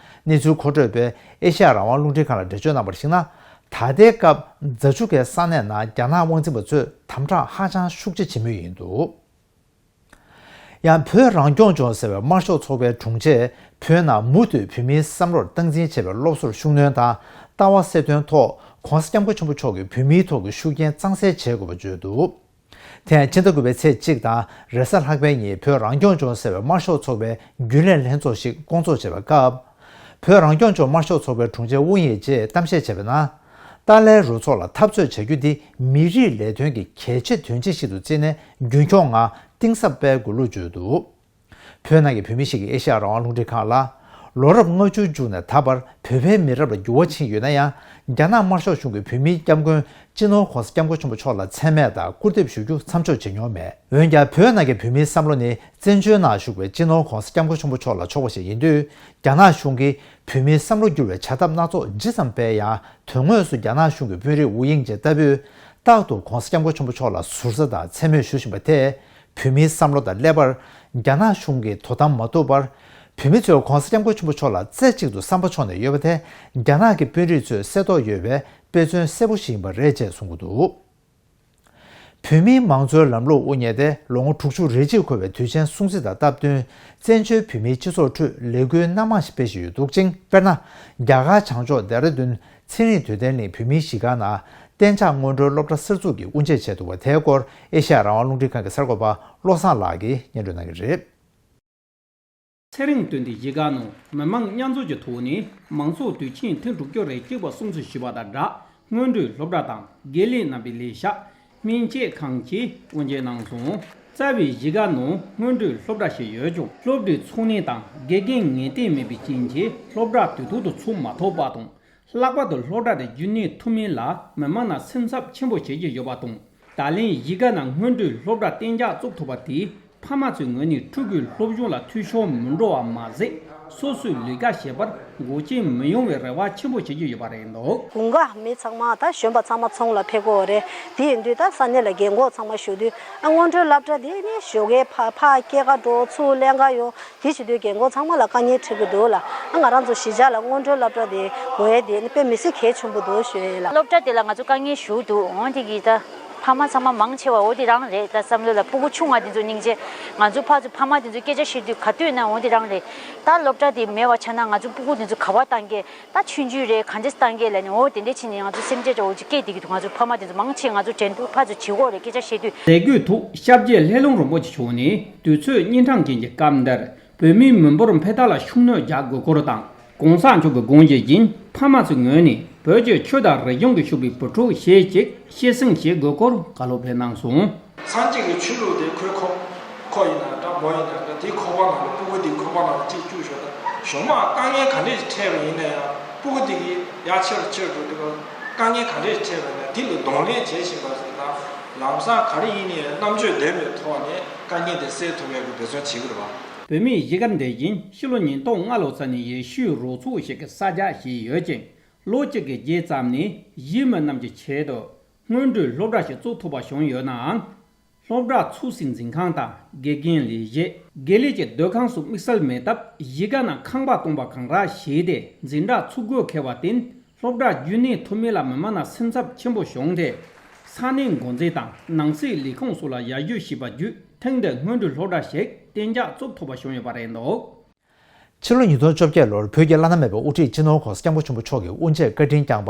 གནས་ཚུལ་མཁོ་སྤྲོད་པས་ཨེ་ཤ་ཡ་རང་དབང་རླུང་འཕྲིན་ཁང་ལ་འགྲེལ་བརྗོད་གནང་བར་གཞིགས་ན། ད་ལྟའི་སྐབས་རྫ་ཆུ་ཁའི་ས་གནས་ནང་རྒྱ་ནག་དབང་འཛིན་པ་ཚོས་དམ་དྲག་ཧ་ཅང་ཤུགས་ཆེ་བྱེད་མུས་ཡིན་འདུག། ཡང་བོད་རང་སྐྱོང་ལྗོངས་ཟེར་བའི་དམར་ཤོག་ཚོགས་པའི་དྲུང་ཆེས་བོད་ནང་མུ་མཐུད་བོད་མིའི་བསམ་བློར་སྟངས་འཛིན་བྱེད་པའི་སློབ་གསོར་ཤུགས་སྣོན་དང་། ལྟ་བ་གསལ་སྟོན་ཐོག་༸གོང་ས་༸སྐྱབས་མགོན་ཆེན་པོ་མཆོག་གིས་བོད་མིའི་ཐོག་གི་ཤུགས་རྐྱེན་གཙང་སེལ་བྱེད་དགོས་པ་བརྗོད་འདུག། དེ་ཡང་ཕྱི་ཟླ་དགུ་པའི་ཚེས་གཅིག་དང་རེས་གཟའ་ལྷག་པའི་ཉིན་བོད་རང་སྐྱོང་ལྗོངས་ཟེར་བའི་དམར་ཤོག་ཚོགས་པའི་རྒྱུན་ལས་ལྷན་ཚོགས་ཤིག་བསྐོང་ཚོགས་བྱས་པའི་སྐབས། བོད་རང་སྐྱོང་ལྗོངས་དམར་ཤོག་ཚོགས་པའི་དྲུང་ཆེ་ཝུའུ་དབྱིང་ཇེས་གཏམ་བཤད་བྱས་པའི་ནང་། ཏཱ་ལའི་རུ་ཚོགས་ལ་འཐབ་རྩོད་བྱ་རྒྱུ་འདི་མི་རིགས་ལས་དོན་གྱི་གལ་ཆེ་དོན་ཆེན་ཞིག་ཏུ་བརྩིས་ནས། རྒྱུན་འཁྱོངས་ངང་གཏིང་ཟབ་སྤེལ་དགོས་ལུགས་བརྗོད་འདུག། བོད་ནང་གི་བོད་མི་ཞིག་གིས་ཨེ་ཤ་ཡ་རང་དབང་རླུང་འཕྲིན་ཁང་ལ། ལོ་རབས་ལྔ་བཅུ་མཇུག་ནས་ད་བར་བོད་པའི་མི་རབས་ལ་འགྱུར་བ་ཕྱིན་ཡོད་ན་ཡང་། རྒྱ་ནག་དམར་ཤོག་གཞུང་གིས་བོད་མིའི་སྐྱབས་མགོན་སྤྱི་ནོར་༸གོང་ས་༸སྐྱབས་མགོན་ཆེན་པོ་མཆོག་ལ་མཚན་སྨད་དང་སྐུར་འདེབས་ཞུ་རྒྱུ་མཚམས་འཇོག་བྱེད་མྱོང་མེད། འོན་ཀྱང་། བོད་ནང་གི་བོད་མིའི་བསམ་བློ་ནི་བཙན་བྱོལ་ནང་བཞུགས་པའི་སྤྱི་ནོར་༸གོང་ས་༸སྐྱབས་མགོན་ཆེན་པོ་མཆོག་ལ་ཕྱོགས་པ་ཞིག་ཡིན་དུས། རྒྱ་ནག་གཞུང་གིས་བོད་མིའི་བསམ་བློ་བསྒྱུར་བའི་བྱ་ཐབས་སྣ་ཚོགས་ཇི་ཙམ་སྤེལ་ཡང་། དོན་དངོས་སུ་རྒྱ་ནག་གཞུང་གི་དཔོན་རིགས་ཝུའུ་དབྱིང་ཇེ་ལྟ་བུས་རྟག་ཏུ་༸གོང་ས་༸སྐྱབས་མགོན་ཆེན་པོ་མཆོག་ལ་ཟུར་ཟ་དང་མཚན་སྨོད་ཞུ་བཞིན་པ་དེས། བོད་མིའི་བསམ་བློ་དང་ཀླད་པར་རྒྱ་ནག་གཞུང་གིས་དོ་དམ་མ་ཐུབ་པར། བོད་མི་ཚོས་༸གོང་ས་༸སྐྱབས་མགོན་ཆེན་པོ་མཆོག་ལ་རྩེ་གཅིག་ཏུ་བསམ་པ་ཕྱོགས་ནས་ཡོད་པ་དེ། རྒྱ་ནག་གི་དཔོན་རིགས་ཚོས་གསལ་རྟོགས་ཡོད་པའི་དཔེ་མཚོན་གསལ་པོ་ཞིག་ཡིན་པ་རེད་ཅེས་གསུང་གི་འདུག། བོད་མིའི་མང་གཙོའི་ལམ་ལུགས་དབུ་བརྙེས་ཏེ་ལོ་ངོ་དྲུག་ཅུ་རེ་གཅིག་འཁོར་བའི་དུས་ཆེན་སྲུང་བརྩི་དང་སྟབས་བསྟུན། བཙན་བྱོལ་བོད་མིའི་སྤྱི་ཚོགས་ཁྲོད་ལས་འགུལ་སྣ་མང་ཞིག་སྤེལ་བཞིན་ཡོད་འདུག་ཅིང་། དཔེར་ན། རྒྱ་གར་བྱང་ཕྱོགས་ལྡེ་ར་ལྡུན་ཚན་རིག་དུས་སྟོན་གླིང་བོད་མིའི་གཞིས་ཀ་ནང་གཏན་འཇགས་སྔོན་འགྲོའི་སློབ་གྲྭ་གསར་འཛུགས་ཀྱི་དབུ་འབྱེད་བྱས་འདུག་པ། དེའི་སྐོར་ཨེ་ཤ་ཡ་རང་དབང་རླུང་འཕྲིན་ཁང་གི་གསར་འགོད་པ་བློ་བཟང་ལགས་ཀྱིས་སྙན་སྒྲོན་གནང་གི་རེད། ཚེ་རིང་དོན་ལྡན་གཞིས་ཀ་ནང་མི་མང་མཉམ་འཛོམས་ཀྱི་ཐོག་ནས་མང་ཚོགས་དུས་ཆེན་ཐེངས་དྲུག་ཅུ་རེ་གཅིག་པ་སྲུང་བརྩི་ཞུས་པ་དང་སྦྲགས། སྔོན་འགྲོའི་སློབ་གྲྭ་དང་དགེ་ལས་རྣམ་པའི་ལས་ཤག་སྨན་དཔྱད་ཁང་བཅས་དབུ་འབྱེད་གནང་སོང་། རྩ་བའི་གཞིས་ཀ་ནང་སྔོན་འགྲོའི་སློབ་གྲྭ་ཞིག་ཡོད་ཀྱང་། སློབ་གྲྭའི་ཚོང་གནས་དང་དགེ་རྒན་ངེས་གཏན་མེད་པའི་རྐྱེན་གྱིས་སློབ་གྲྭ་དུས་ཐོག་ཏུ་ཚུགས་མ་ཐུབ་པ་དང་། ལྷག་པར་དུ་སློབ་གྲྭ་དེ་རྒྱུན་གནས་ཐུབ་མིན་ལ་མི་མང་ནང་སེམས་འཚབ་ཆེན་པོ་བྱེད་ཀྱི་ཡོད་པ་དང་། ད་ལན་གཞིས་ཀ་ནང་སྔོན་འགྲོའི་སློབ་གྲྭ་གཏན་འཇགས་བཙུགས་ཐུབ་པ་དེས་ཕ་མ་ཚོའི་ངོས་ནས་ཕྲུ་གུའི་སློབ་སྦྱོང་ལ་འཐུས་ཤོར་མི་འགྲོ་བ་མ་ཟད། སོ་སོའི་ལས་ཀ་བྱེད་པར་འགོག་རྐྱེན་མི་ཡོང་བའི་རེ་བ་ཆེན་པོ་བྱེད་ཀྱི་ཡོད་པ་རེད་འདུག། དགུན་ཁ་མི་ཚང་མ་ད་གཞོན་པ་ཚང་མ་ཚོང་ལ་ཕེབས་ཀྱི་ཡོད་རེད། དེ་ཡིན་དུས་ད་ས་གནས་ལ་རྒན་གོག་ཚང་མ་བཞུགས་དུས་ཨ་སྔོན་འགྲོའི་སློབ་གྲྭ་དེ་ནི་ཞོགས་ཀས་ཕ་ཕར་སྐྱེལ་ག་འགྲོ་ཚུར་ལེན་ག་ཡོང་། དེ་བྱེད་དུས་རྒན་གོག་ཚང་མ་ལ་དཀའ་ངལ་འཕྲད་ཀྱི་འདུག་ལ། ཨ་ང་རང་ཚོ་གཞིས་ཆགས་ལ་སྔོན་འགྲོའི་སློབ་གྲྭ་དེ་དགོས་ཡས་དེ་ནི་དཔེ་མི་སྲིད་གལ་ཆེན་པོ་འདུག་ཞུ་ཡས་ལ། སློབ་གྲྭ་དེ་ལ་ང་ཚོ་དཀའ་ངལ་ཞུགས་འདུག། འོན་ཏེ་གི་ད་ཕ་མ་ཚང་མ་མང་ཆེ་བ་འོ་དེ་རང་རེད། ད་བསམ་བློ་ལ་སྤུ་གུ་ཆུང་བ་དེ་ཚོ་སྙིང་རྗེ། ང་ཚོ་ཕར་ཚུར་ཕ་མ་དེ་ཚོ་སྐད་ཆ་བཤད་དུས་ག་དུས་ན་འོ་དེ་རང་རེད། ད་སློབ་གྲྭ་དེ་མེད་པ་ཆགས་ན་ང་ཚོ་སྤུ་གུ་དེ་ཚོ་ག་པར་བཏང་གི། ད་ཆུང་ཆུང་རེད། ག་འདྲས་བཏང་གི་ལབ་ནས་འོ་དེ་འདྲས་བྱས་ནས་ང་ཚོ་སེམས་ཅན་འདྲ་བོ་ཅིག་སྐྱེས་བསྡད་ཀྱི་འདུག། ང་ཚོ་ཕ་མ་དེ་ཚོ་མང་ཆེ་ང་ཚོ་དྲན་འདུག། ཕར་ཚུར་བྱེད་དགོས་རེད། སྐད་ཆ་བཤད་དུས། མཛད་སྒོའི་ཐོག་སྐྱབས་རྗེ་ལྷས་ལུང་རིན་པོ་ཆེ་མཆོག་ནས་དུས་ཚོད་གཉན་འཕྲང་ཅན་གྱི་སྐབས་འདིར་བོད་མིའི་མི་འབོར་འཕེལ་ཐལ་ལ་ཤུགས་སྣོན་རྒྱག་དགོས་སྐོར་དང་། གོང་ས་མཆོག་གི་དགོངས་བཞེད་བཞིན་ཕ་མ་ཚོའི་ངོས་ནས་བོད་ཀྱི་ཆོས་དང་རིག་གཞུང་གིས་ཕྱུག་པའི་བུ་ཕྲུག་བཞེས་ཅིག་བཤད་གསེང་བྱེད་དགོས་སྐོར་བཀའ་སློབ་ཕེབས་གནང་སོང་། སངས་རྒྱས་ཀྱི་ཆོས་ལུགས་དེ་ཁོའི་ཁོ་ཁོ་ཡིན་ན་འདྲ་མོ་ཡིན་ན་འདྲ་དེའི་ཁོག་པ་ནང་ལ་སྤུ་གུ་དེའི་ཁོག་པ་ནང་ལ་གཅིག་བཅུག་ཞོག་ད་གཞུང་མང་དཀའ་ངལ་ག་འདྲས་ཤིག་འཕྲད་པ་ཡིན་ན་ཡང་སྤུ་གུ་དེ་གིས་ཡ་ཆེར་ཆེར་འགྲོ་དུས་དཀའ་ངལ་ག་འདྲས་ཤིག་འཕྲད་པ་ཡིན་ན་དེ་ལ་གདོང་ལེན་བྱེད་བཞིན་པ་ཞིག་དང་ལམ་སང་ག་རེ་ཡིན་ནའི་རྣམ་དཔྱོད་ལྡན་པའི་ཐོག་ནས་དཀའ་ངལ་དེ་སེལ་ཐུབ་ཡག་གི་འབད་བརྩོན་བྱེད་ཀྱི་རེད་པ། བོད་མིའི་གཞིས་སྒར་འདི་བཞིན་ཕྱི་ལོ་ཉིས་སྟོང་ལྔ་ལོ་ཙམ་ནས་ཡེ་ཤུའི་རོགས་ཚོགས་ཤིག་གིས་གསར་རྒྱག་བྱས་ཡོད་ཅིང་། ལོ་གཅིག་གི་རྗེས་ཙམ་ནས་གཞིས་མི་རྣམས་ཀྱི་ཆེད་དུ་སྔོན་འགྲོའི་སློབ་གྲྭ་ཞིག་བཙུགས་ཐུབ་པ་བྱུང་ཡོད་ནའང་། སློབ་གྲྭ་ཚུགས་སའི་འཛིན་ཁང་དང་དགེ་རྒན་ལས་བྱེད། དགེ་ལས་ཀྱི་སྡོད་ཁང་སོགས་དམིགས་བསལ་མེད་སྟབས་གཞིས་ཀ་ནང་ཁང་པ་སྟོང་པ་གང་རག་བྱས་ཏེ་འཛིན་གྲྭ་ཚུགས་དགོས་འཁེལ་བར་བརྟེན། སློབ་གྲྭ་རྒྱུན་གནས་ཐུབ་མིན་ལ་མི་མང་ནང་སེམས་འཚབ་ཆེན་པོ་བྱུང་སྟེ། ས་གནས་འགོ་འཛིན་དང་ནང་སྲིད་ལས་ཁུངས་སོགས་ལ་ཡར་ཞུ་བྱས་པ་བརྒྱུད་ཐེངས་འདིར་སྔོན་འགྲོའི་སློབ་གྲྭ་ཞིག་གཏན་འཇགས་བཙུགས་ཐུབ་པ་བྱུང་ཡོད་པ་རེད་འདུག། ཕྱི་ལོ་ཉིས་སྟོང་བཅོ་བརྒྱད་ལོར་བོད་ཀྱི་བླ་ན་མེད་པའི་དབུ་ཁྲིད་སྤྱི་ནོར་༧གོང་ས་༧སྐྱབས་མགོན་ཆེན་པོ་མཆོག་གིས་དབུ་འབྱེད་བཀའ་དྲིན་བསྐྱངས་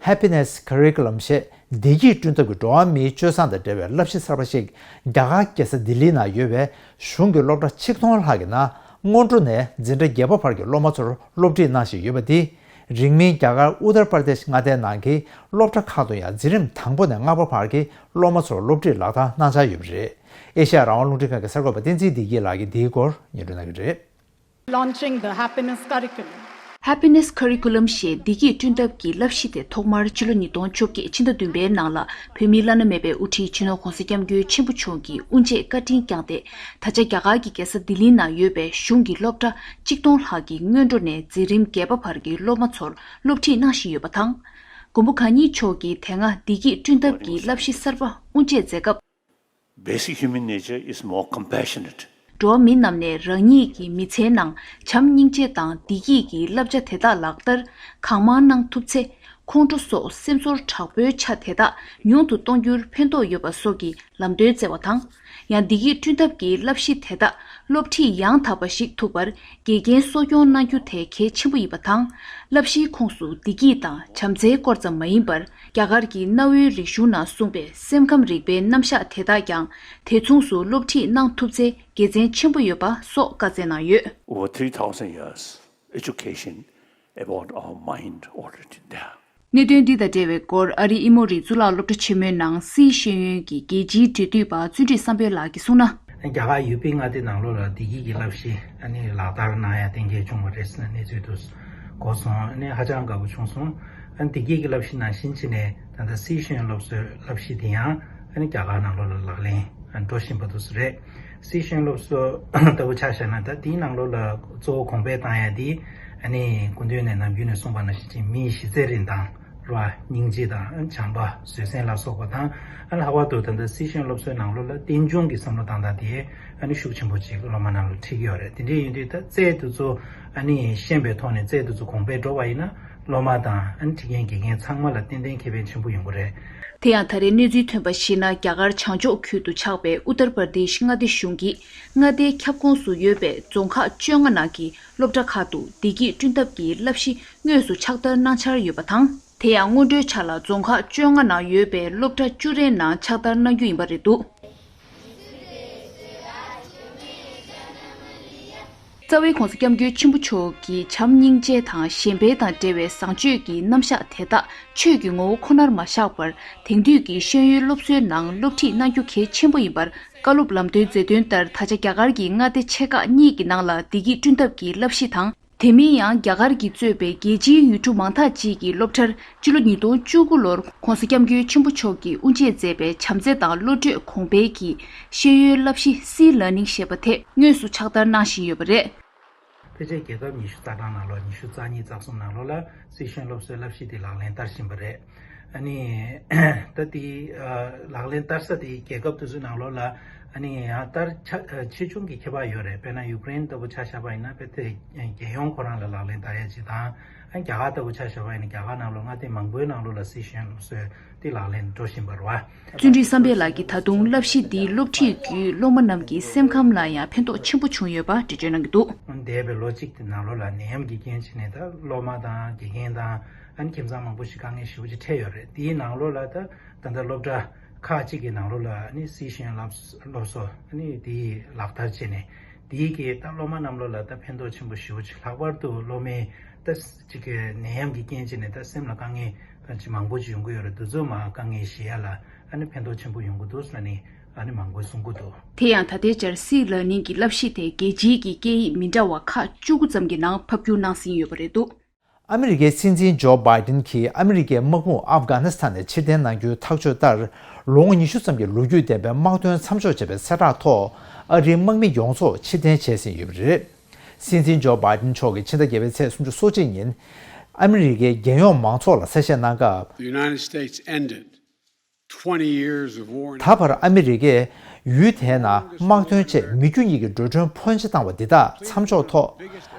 པ་Happiness Curriculum ཞེས་བདེ་སྐྱིད་བསྐྲུན་ཐབས་ཀྱི་འགྲོ་བ་མིའི་སྤྱོད་བཟང་དང་འབྲེལ་བའི་བསླབ་གཞི་གསར་པ་ཞིག་རྒྱ་གར་རྒྱལ་ས་ལྡི་ལིའི་ནང་ཡོད་པའི་གཞུང་གི་སློབ་གྲྭ་ཆིག་སྟོང་ལྷག་གི་ནང་སྔོན་འགྲོ་ནས་འཛིན་གྲྭ་བརྒྱད་པ་བར་གྱི་སློབ་མ་ཚོར་སློབ་ཁྲིད་གནང་བཞིན་ཡོད་པ་འདིས། རིང་མིན་རྒྱ་གར་ཨུ་ཏར་པར་དེཤ་མངའ་སྡེའི་ནང་གི་སློབ་གྲྭ་ཁག་ཏུ་ཡང་འཛིན་རིམ་དང་པོ་ནས་ལྔ་པ་བར་གྱི་སློབ་མ་ཚོར་སློབ་ཁྲིད་ལག་བསྟར་གནང་འཆར་ཡོད་པ་རེད། ཨེ་ཤ་ཡ་རང་དབང་རླུང་འཕྲིན་ཁང་གི་གསར་འགོད་པ་བསྟན་འཛིན་བདེ་སྐྱིད་ལགས་ཀྱིས་འདིའི་སྐོར་སྙན་སྒྲོན་གནང་གི་རེད། Launching the Happiness Curriculum. Happiness Curriculum ཞེས་བདེ་སྐྱིད་བསྐྲུན་ཐབས་ཀྱི་བསླབ་གཞི་དེ་ཐོག་མར་ཕྱི་ལོ་ཉིས་སྟོང་བཅོ་བརྒྱད་ཕྱི་ཟླ་བདུན་པའི་ནང་ལ་བོད་མིའི་བླ་ན་མེད་པའི་དབུ་ཁྲིད་སྤྱི་ནོར་༧གོང་ས་༧སྐྱབས་མགོན་ཆེན་པོ་མཆོག་གིས་དབུ་འབྱེད་བཀའ་དྲིན་བསྐྱངས་ཏེ། ད་ཆ་རྒྱ་གར་གྱི་རྒྱལ་ས་ལྡི་ལིའི་ནང་ཡོད་པའི་གཞུང་གི་སློབ་གྲྭ་ཆིག་སྟོང་ལྷག་གི་སྔོན་འགྲོ་ནས་འཛིན་རིམ་བརྒྱད་པ་བར་གྱི་སློབ་མ་ཚོར་སློབ་ཁྲིད་གནང་བཞིན་ཡོད་པ་དང་། མགོན་པོ་གང་ཉིད་མཆོག་གིས་དེ་སྔ་བདེ་སྐྱིད་བསྐྲུན་ཐབས་ཀྱི་བསླབ་གཞི་གསར་པ་དབུ་འབྱེད་མཛད་སྐབས། Basic human nature is more compassionate. འགྲོ་བ་མི་རྣམས་ནས་རང་ཉིད་ཀྱི་མི་ཚེའི་ནང་བྱམས་སྙིང་རྗེ་དང་བདེ་སྐྱིད་ཀྱི་བསླབ་བྱ་དེ་དག་ལག་བསྟར་གང་མང་གནང་ཐུབ་ཚེ། ཁོང་ཁྲོ་སོགས་སེམས་ཚོར་དྲག་པོའི་ཆ་དེ་དག་ཉུང་དུ་གཏོང་རྒྱུར་ཕན་ཐོགས་ཡོད་པ་སོགས་ཀྱི་ལམ་སྟོན་བསྩལ་བ་དང་། ཡང་བདེ་སྐྱིད་བསྐྲུན་ཐབས་ཀྱི་བསླབ་གཞི་དེ་དག་སློབ་ཁྲིད་ཡང་དག་པ་ཞིག་ཐུབ་པར་དགེ་རྒན་གསོ་སྐྱོང་གནང་རྒྱུ་དེ་གལ་ཆེན་པོ་ཡིན་པ་དང་། བསླབ་གཞིའི་ཁོངས་སུ་བདེ་སྐྱིད་དང་བྱམས་བརྩེའི་སྐོར་ཙམ་མ་ཡིན་པར། རྒྱ་གར་གྱི་གནའ་བོའི་རིག་གཞུང་ནང་གསུངས་པའི་སེམས་ཁམས་རིག་པའི་རྣམ་གཞག་དེ་དག་ཀྱང་དེ་མཚུངས་སུ་སློབ་ཁྲིད་གནང་ཐུབ་ཚེ་དགེ་མཚན་ཆེན་པོ་ཡོད་པ་སོགས་བཀའ་སྩལ་གནང་ཡོད། Over three thousand years, education about our mind already there. གནད་དོན་འདི་དང་འབྲེལ་བའི་སྐོར་ཨ་རིའི་ཨི་མོ་རི་གཙུག་ལག་སློབ་གྲྭ་ཆེན་མོའི་ནང་སིའི་ཤེས་ཡོན་གྱི་རྒྱལ་སྤྱིའི་འབྲེལ་མཐུད་པ་བརྩོན་འགྲུས་བསམ་འཕེལ་ལགས་ཀྱིས་གསུངས་ན། རྒྱ་གར་ཡུ་པི་མངའ་སྡེའི་ནང་ལོགས་ལ་བདེ་སྐྱིད་ཀྱི་བསླབ་གཞི་ཨ་ནི་ལག་བསྟར་གནང་ཡ་གཏན་འཁེལ་བྱུང་བ་རེད་ཟེར་ན་གནས་ཚུལ་དུ་གོ་སོང་། ཨ་ནི་ཧ་ཅང་དགའ་པོ་བྱུང་སོང་། ཨ་ནི་བདེ་སྐྱིད་ཀྱི་བསླབ་གཞི་ནང་བཞིན་བྱས་ནས་ད་ལྟ་སིའི་ཤེས་ཡོན་སློབ་གསོའི་བསླབ་གཞི་དེ་ཡང་ཨ་ནི་རྒྱ་གར་ནང་ལོགས་ལ་ལག་ལེན་འགྲོ་བཞིན་པ་དུ་རེད། སིའི་ཤེས་ཡོན་སློབ་གསོ་ལྟ་བུ་ཆ་བཞག་ན་ད་དེའི་ནང་ལོགས་ལ་གཙོ་བོ་གོང་འཕེལ་བཏང་ཡ་དེ་ཨ་ནི་སྐུ་མདུན་ནས་ནམ་རྒྱུན་ནས་གསུངས་པ་ནང་བཞིན་བྱས་མིའི་གཞི་རྩའི་རིན་ཐང་རེད་བ། སྙིང་རྗེ་དང་བྱམས་པ་བཟོད་བསྲན་ལ་སོགས་པ་དང་། ཨ་ལྷག་པར་དུ་ད་ལྟ་སྲིད་གཞུང་སློབ་གསོའི་ནང་ལོགས་ལ་རྟེན་འབྱུང་གི་བསམ་བློ་བཏང་སྟངས་དེ་ཨ་ནི་ཤུགས་ཆེན་པོ་ཅིག་སློབ་མ་ནང་ལ་ཁྲིད་ཀྱི་ཡོད་རེད། དེ་འདྲ་ཡིན་དུས་ད་རྩལ་དེ་ཚོ་ཨ་ནི་ཤེས་པའི་ཐོག་ནས་རྩལ་དེ་ཚོ་གོང་འཕེལ་འགྲོ་བ་ཡིན་ན་སློབ་མ་དང་ཨ་ནི་ཁྲིད་མཁན་དགེ་རྒན་ཚང་མ་ལ་ཏན་ཏན་ཁེ་ཕན་ཆེན་པོ་ཡོང་གི་རེད། དེ་ཡང་ད་རེས་གནས་ཚུལ་ཐོན་པར་གཞིགས་ན། རྒྱ་གར་བྱང་ཕྱོགས་ཁུལ་དུ་ཆགས་པའི་ཨུ་ཏར་པར་དེཤ་མངའ་སྡེ་གཞུང་གིས་མངའ་སྡེའི་ཁྱབ་ཁོངས་སུ་ཡོད་པའི་རྫོང་ཁག་བཅོ་ལྔ་ནང་གི་སློབ་གྲྭ་ཁག་ཏུ་བདེ་སྐྱིད་བསྐྲུན་ཐབས་ཀྱི་བསླབ་གཞི་དངོས་སུ་ཕྱག་བསྟར་གནང་འཆར་ཡོད་པ་དང་། དེ་ཡང་སྔོན་འགྲོའི་ཆ་ལ་རྫོང་ཁག་བཅོ་ལྔ་ནང་ཡོད་པའི་སློབ་གྲྭ་བཅུ་རེའི་ནང་ཕྱག་བསྟར་གནང་རྒྱུ་ཡིན་པ་རེད་འདུག། རྩ་བའི་༧གོང་ས་༧སྐྱབས་མགོན་ཆེན་པོ་མཆོག་གིས་བྱམས་སྙིང་རྗེ་དང་གཞན་ཕན་དང་འབྲེལ་བའི་བཟང་སྤྱོད་ཀྱི་རྣམ་གཞག་དེ་དག་ཆོས་ཀྱི་ངོ་བོ་ཁོ་ནར་མ་བཞག་པར། དེང་དུས་ཀྱི་ཤེས་ཡོན་སློབ་གསོའི་ནང་སློབ་ཁྲིད་གནང་རྒྱུ་གལ་ཆེན་པོ་ཡིན་པར། བཀའ་སློབ་ལམ་སྟོན་མཛད་དོན་ལྟར། ད་ཆ་རྒྱ་གར་གྱི་མངའ་སྡེ་ཆེ་ཁག་གཉིས་ཀྱི་ནང་ལ་བདེ་སྐྱིད་བསྐྲུན་ཐབས་ཀྱི་བསླབ་གཞི་དང་། དེ་མིན་ཡང་རྒྱ་གར་གྱིས་གཙོས་པའི་རྒྱལ་སྤྱིའི་ཡུལ་གྲུ་མང་དག་ཅིག་གི་སློབ་གྲྭར་སྤྱི་ལོ་ཉིས་སྟོང་བཅུ་དགུ་ལོར་༧གོང་ས་༧སྐྱབས་མགོན་ཆེན་པོ་མཆོག་གིས་དབུ་འབྱེད་མཛད་པའི་བྱམས་བརྩེ་དང་བློ་གྲོས་གོང་འཕེལ་གྱི་ཤེས་ཡོན་བསླབ་གཞི་སིའི་ལར་ནིང་ཞེས་པ་དེ་དངོས་སུ་ཕྱག་བསྟར་གནང་བཞིན་ཡོད་པ་རེད། ཕལ་ཆེར་རྒྱལ་ཁབ་ཉི་ཤུ་རྩ་གྲངས་ནང་ལོགས། ཉི་ཤུ་རྩ་གཉིས་རྩ་གསུམ་ནང་ལོགས་ལ་སི་ཤན་སློབ་གསོའི་བསླབ་གཞི་དེ་ལག་ལེན་བསྟར་བཞིན་པ་རེད། ཨ་ནི་ད་དེ་ལག་ལེན་བསྟར་ས་དེ་རྒྱལ་ཁབ་དེ་ཚོའི་ནང་ལོགས་ལ། ཨ་ནི་ཡང་ལྟར་ཆ་ཆེ་ཆུང་གི་ཁྱད་པར་ཡོད་རེད། དཔེར་ན་ཡུཀ་རེན་ལྟ་བུ་ཆ་བཞག་པ་ཡིན་ན། དཔེ་དེ་རྒྱལ་ཡོངས་ཁོ་རང་ལ་ལག་ལེན་བསྟར་ཡ་ཅིག་དང་། ཨ་རྒྱ་གར་ལྟ་བུ་ཆ་བཞག་པ་ཡིན་ན། རྒྱ་གར་ནང་ལོགས་མངའ་སྡེ་མང་པོའི་ནང་ལོགས་ལ་སི་ཤན་སློབ་གསོའི་དེ་ལག་ལེན་འགྲོ་བཞིན་པ་རེད་བ། བརྩོན་འགྲུས་བསམ་འཕེལ་ལགས་ཀྱིས་ད་དུང་བསླབ་གཞི་འདིའི་སློབ་ཁྲིད་བརྒྱུད་སློབ་མ་རྣམས་ཀྱི་སེམས་ཁམས་ལ་ཡང་ཕན་ཐོགས་ཆེན་པོ་བྱུང་ཡོད་པ་འགྲེལ་བརྗོད་གནང་གི་འདུག། འདས་པའི་ལོ་གཅིག་དེ་ནང་ལོགས་ལ་ནད་ཡམས་ཀྱི་རྐྱེན་བྱས་ནས། ད་སློབ་མ་དང་དགེ་རྒན་དང་། ཨ་ནི་ཁྱིམ་ཚང་མང་པོ་ཞིག་དཀའ་ངལ་ཞེ་པོ་ཅིག་འཕྲད་ཡོད་རེད། དེའི་ནང་ལོགས་ལ་ད་ད་ལྟ་སློབ་གྲྭ་ཁག་ཅིག་གི་ནང་ལོགས་ལ། ཨ་ནི་སི་ཤན་སློབ་སློབ་གསོ། ཨ་ནི་དེ་ལག་བསྟར་བྱས་ནས། དེའི་གི་ད་སློབ་མ་རྣམས་ལོ་ལ་ད་ཕན་ཐོགས་ཆེན་པོ་ཞེ་པོ་ཅིག། ལྷག་པར་དུ་སློབ་མའི་ད་ཅིག་གི་ནད་ཡམས་ཀྱི་རྐྱེན་བྱས་ནས་ད་སེམས་ལ་དཀའ་ངལ་ཅིག་མང་པོ་ཅིག་ཡོང་གི་ཡོད་རེད། དེ་ཚོ་མར་དཀའ་ངལ་ཞི་ཡ་ལ། ཨ་ནི་ཕན་ཐོགས་ཆེན་པོ་ཡོང་གི་འདུག་ཟེར་ནས། ཨ་ནི་མང་པོས་གསུང་གི་འདུག། དེ་ཡང་ད་ལྟའི་ཆར་སི་ལར་ནིང་གི་བསླབ་གཞི་དེ་རྒྱལ་སྤྱིའི་གི་སྐད་ཡིག་མི་འདྲ་བ་ཁག་བཅུ་དགུ་ཙམ་གྱི་ནང་ཕབ་བསྒྱུར་གནང་ཟིན་ཡོད་པ་རེད་འདུག། ཨ་མི་རི་ཀའི་སྲིད་འཛིན་ཇོ་བྷའི་ཏིན་གྱིས་ཨ་མི་རི་ཀའི་དམག་དཔུང་ཨབ་གྷ་ནི་སི་ཐན་ནས་ཕྱིར་འཐེན་གནང་རྒྱུའི་ཐག་གཅོད་ལྟར། ལོ་ངོ་ཉི་ཤུ་ཙམ་གྱི་ལོ་རྒྱུས་ལྡན་པའི་དམག་དོན་མཚམས་འཇོག་བྱས་པའི་གསལ་བསྒྲགས་ཐོག། ཨ་རིའི་དམག་མི་ཡོངས་རྫོགས་ཕྱིར་འཐེན་བྱས་ཟིན་ཡོད་པ་རེད། སྲིད་འཛིན་ཇོ་བྷའི་ཏིན་མཆོག་གིས་ཕྱི་ཟླ་བརྒྱད་པའི་ཚེས་སུམ་ཅུ་སོ་གཅིག་ཉིན་ཨ་མི་རི་ཀའི་རྒྱལ་ཡོངས་མང་ཚོགས་ལ་གསལ་བཤད་གནང་སྐབས། The United States ended twenty years of war. ད་བར་ཨ་མི་རི་ཀས་ཡུལ་དེའི་ནང་དམག་དོན་ཆེད་མི་རྒྱུ་གཉིས་ཀྱི་འགྲོ་གྲོན་ཕོན་ཆེ་བཏང་བ་འདི་དག་མཚམས་འཇོག་ཐོག།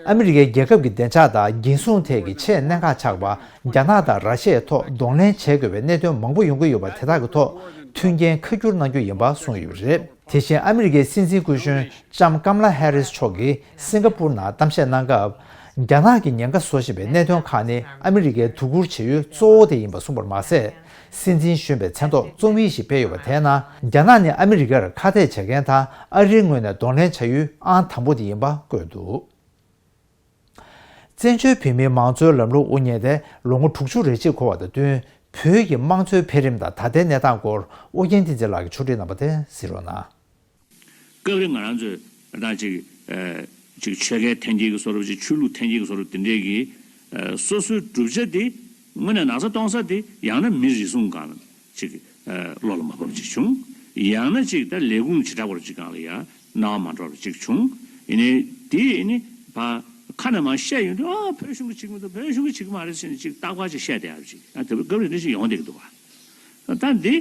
ཨ་མི་རི་ཀའི་རྒྱལ་ཁབ་ཀྱི་བདེ་འཇགས་དང་འགན་སྲུང་ཐད་ཀྱི་ཆེས་གནད་འགག་ཆགས་པ་རྒྱ་ནག་དང་ར་ཤི་ཡའི་ཐོག་གདོང་ལེན་བྱེད་དགོས་པའི་གནད་དོན་མང་པོ་ཡོང་གི་ཡོད་པ་དེ་དག་གི་ཐོག་མཐུན་རྐྱེན་ཁ་བསྒྱུར་གནང་རྒྱུ་ཡིན་པ་གསུངས་ཡོད་པ་རེད། དེ་བཞིན་ཨ་མི་རི་ཀའི་སྲིད་འཛིན་སྐུ་གཞོན་ལྕམ་ཀམ་ལ་ཧེ་རིས་མཆོག་གིས་སིང་ག་པུར་ནང་གཏམ་བཤད་གནང་སྐབས། རྒྱ་ནག་གིས་ཉེན་ཁ་བཟོ་བཞིན་པའི་གནད་དོན་ཁག་ནི་ཨ་མི་རི་ཀའི་དོ་ཁུར་བྱེད་ཡུལ་གཙོ་བོ་དེ་ཡིན་པ་གསུངས་པར་མ་ཟད། སྲིད་འཛིན་གཞོན་པའི་མཚན་ཐོག་རྩོམ་ཡིག་ཞིག་སྤེལ་ཡོད་པ་དེའི་ནང་། རྒྱ་ནག་ནི་ཨ་མི་རི་ཀར་ཁ་གཏད་བྱེད་མཁན་དང་། ཨ་རིའི་ངོས་ནས་གདོང་ལེན་བྱ་ཡུལ་ཨང་དང་པོ་དེ་ཡིན་པ་བཀོད་འདུག། བཙན་བྱོལ་བོད་མིའི་མང་གཙོའི་ལམ་ལུགས་དབུ་བརྙེས་ཏེ་ལོ་ངོ་དྲུག་ཅུ་རེ་གཅིག་འཁོར་བ་དང་བསྟུན། བོད་ཀྱི་དམངས་གཙོའི་འཕེལ་རིམ་དང་ད་ལྟའི་གནས་སྟངས་སྐོར་ཨོ་རྒྱན་བསྟན་འཛིན་ལགས་ཀྱིས་ཕྱོགས་སྒྲིག་གནང་བ་དེ་གཟིགས་རོགས་གནང་། སྐབས་རེ་ང་རང་ཚོས་ད་ཅིག་ཨ་ཅིག་ཆོལ་ཁའི་འཐེན་འཁྱེར་གྱི་བཟོ་འདྲ་པོ་ཅིག། ཆོས་ལུགས་འཐེན་འཁྱེར་གྱི་བཟོ་འདྲ་པོ་དེ་འདྲས་ཀྱི་ཨ་སོ་སོའི་བསྒྲུབ་བྱ་དེ་དངོས་གནས་ན་ཚ་གཏོང་ས་དེ་ཡང་ན་མི་རེ་ཟུང་སྒང་ལ་ཅིག་ཨ་བློ་ལ་མ་བབས་ཅིག་བྱུང་། ཡང་ན་ཅིག་ད་ལས་ཁུངས་བྱེ་བྲག་པ་ཅིག་སྒང་ལ་ཡང་སྣང་བ་མ་འགྲོ་བ་ཅིག་བྱུང་། ཡིན་ནའི་དེ་ཡིན་ནི་ཕ་ཁ་ནས་མར་བཤད་ཡོང་དུས། ཨ་བོད་གཞུང་གིས་བྱེད་ཀྱི་མི་འདུག། བོད་གཞུང་གིས་བྱེད་ཀྱི་མ་རེད་ཟེར་ནས་ཅིག་རྟག་པར་ཅིག་བཤད་བསྡད་ཡ་ཅིག། ཨ་དེ་སྐབས་རེ་འདི་ཞིག་ཡོང་བསྡད་ཀྱི་འདུག་ག། ད་འདི།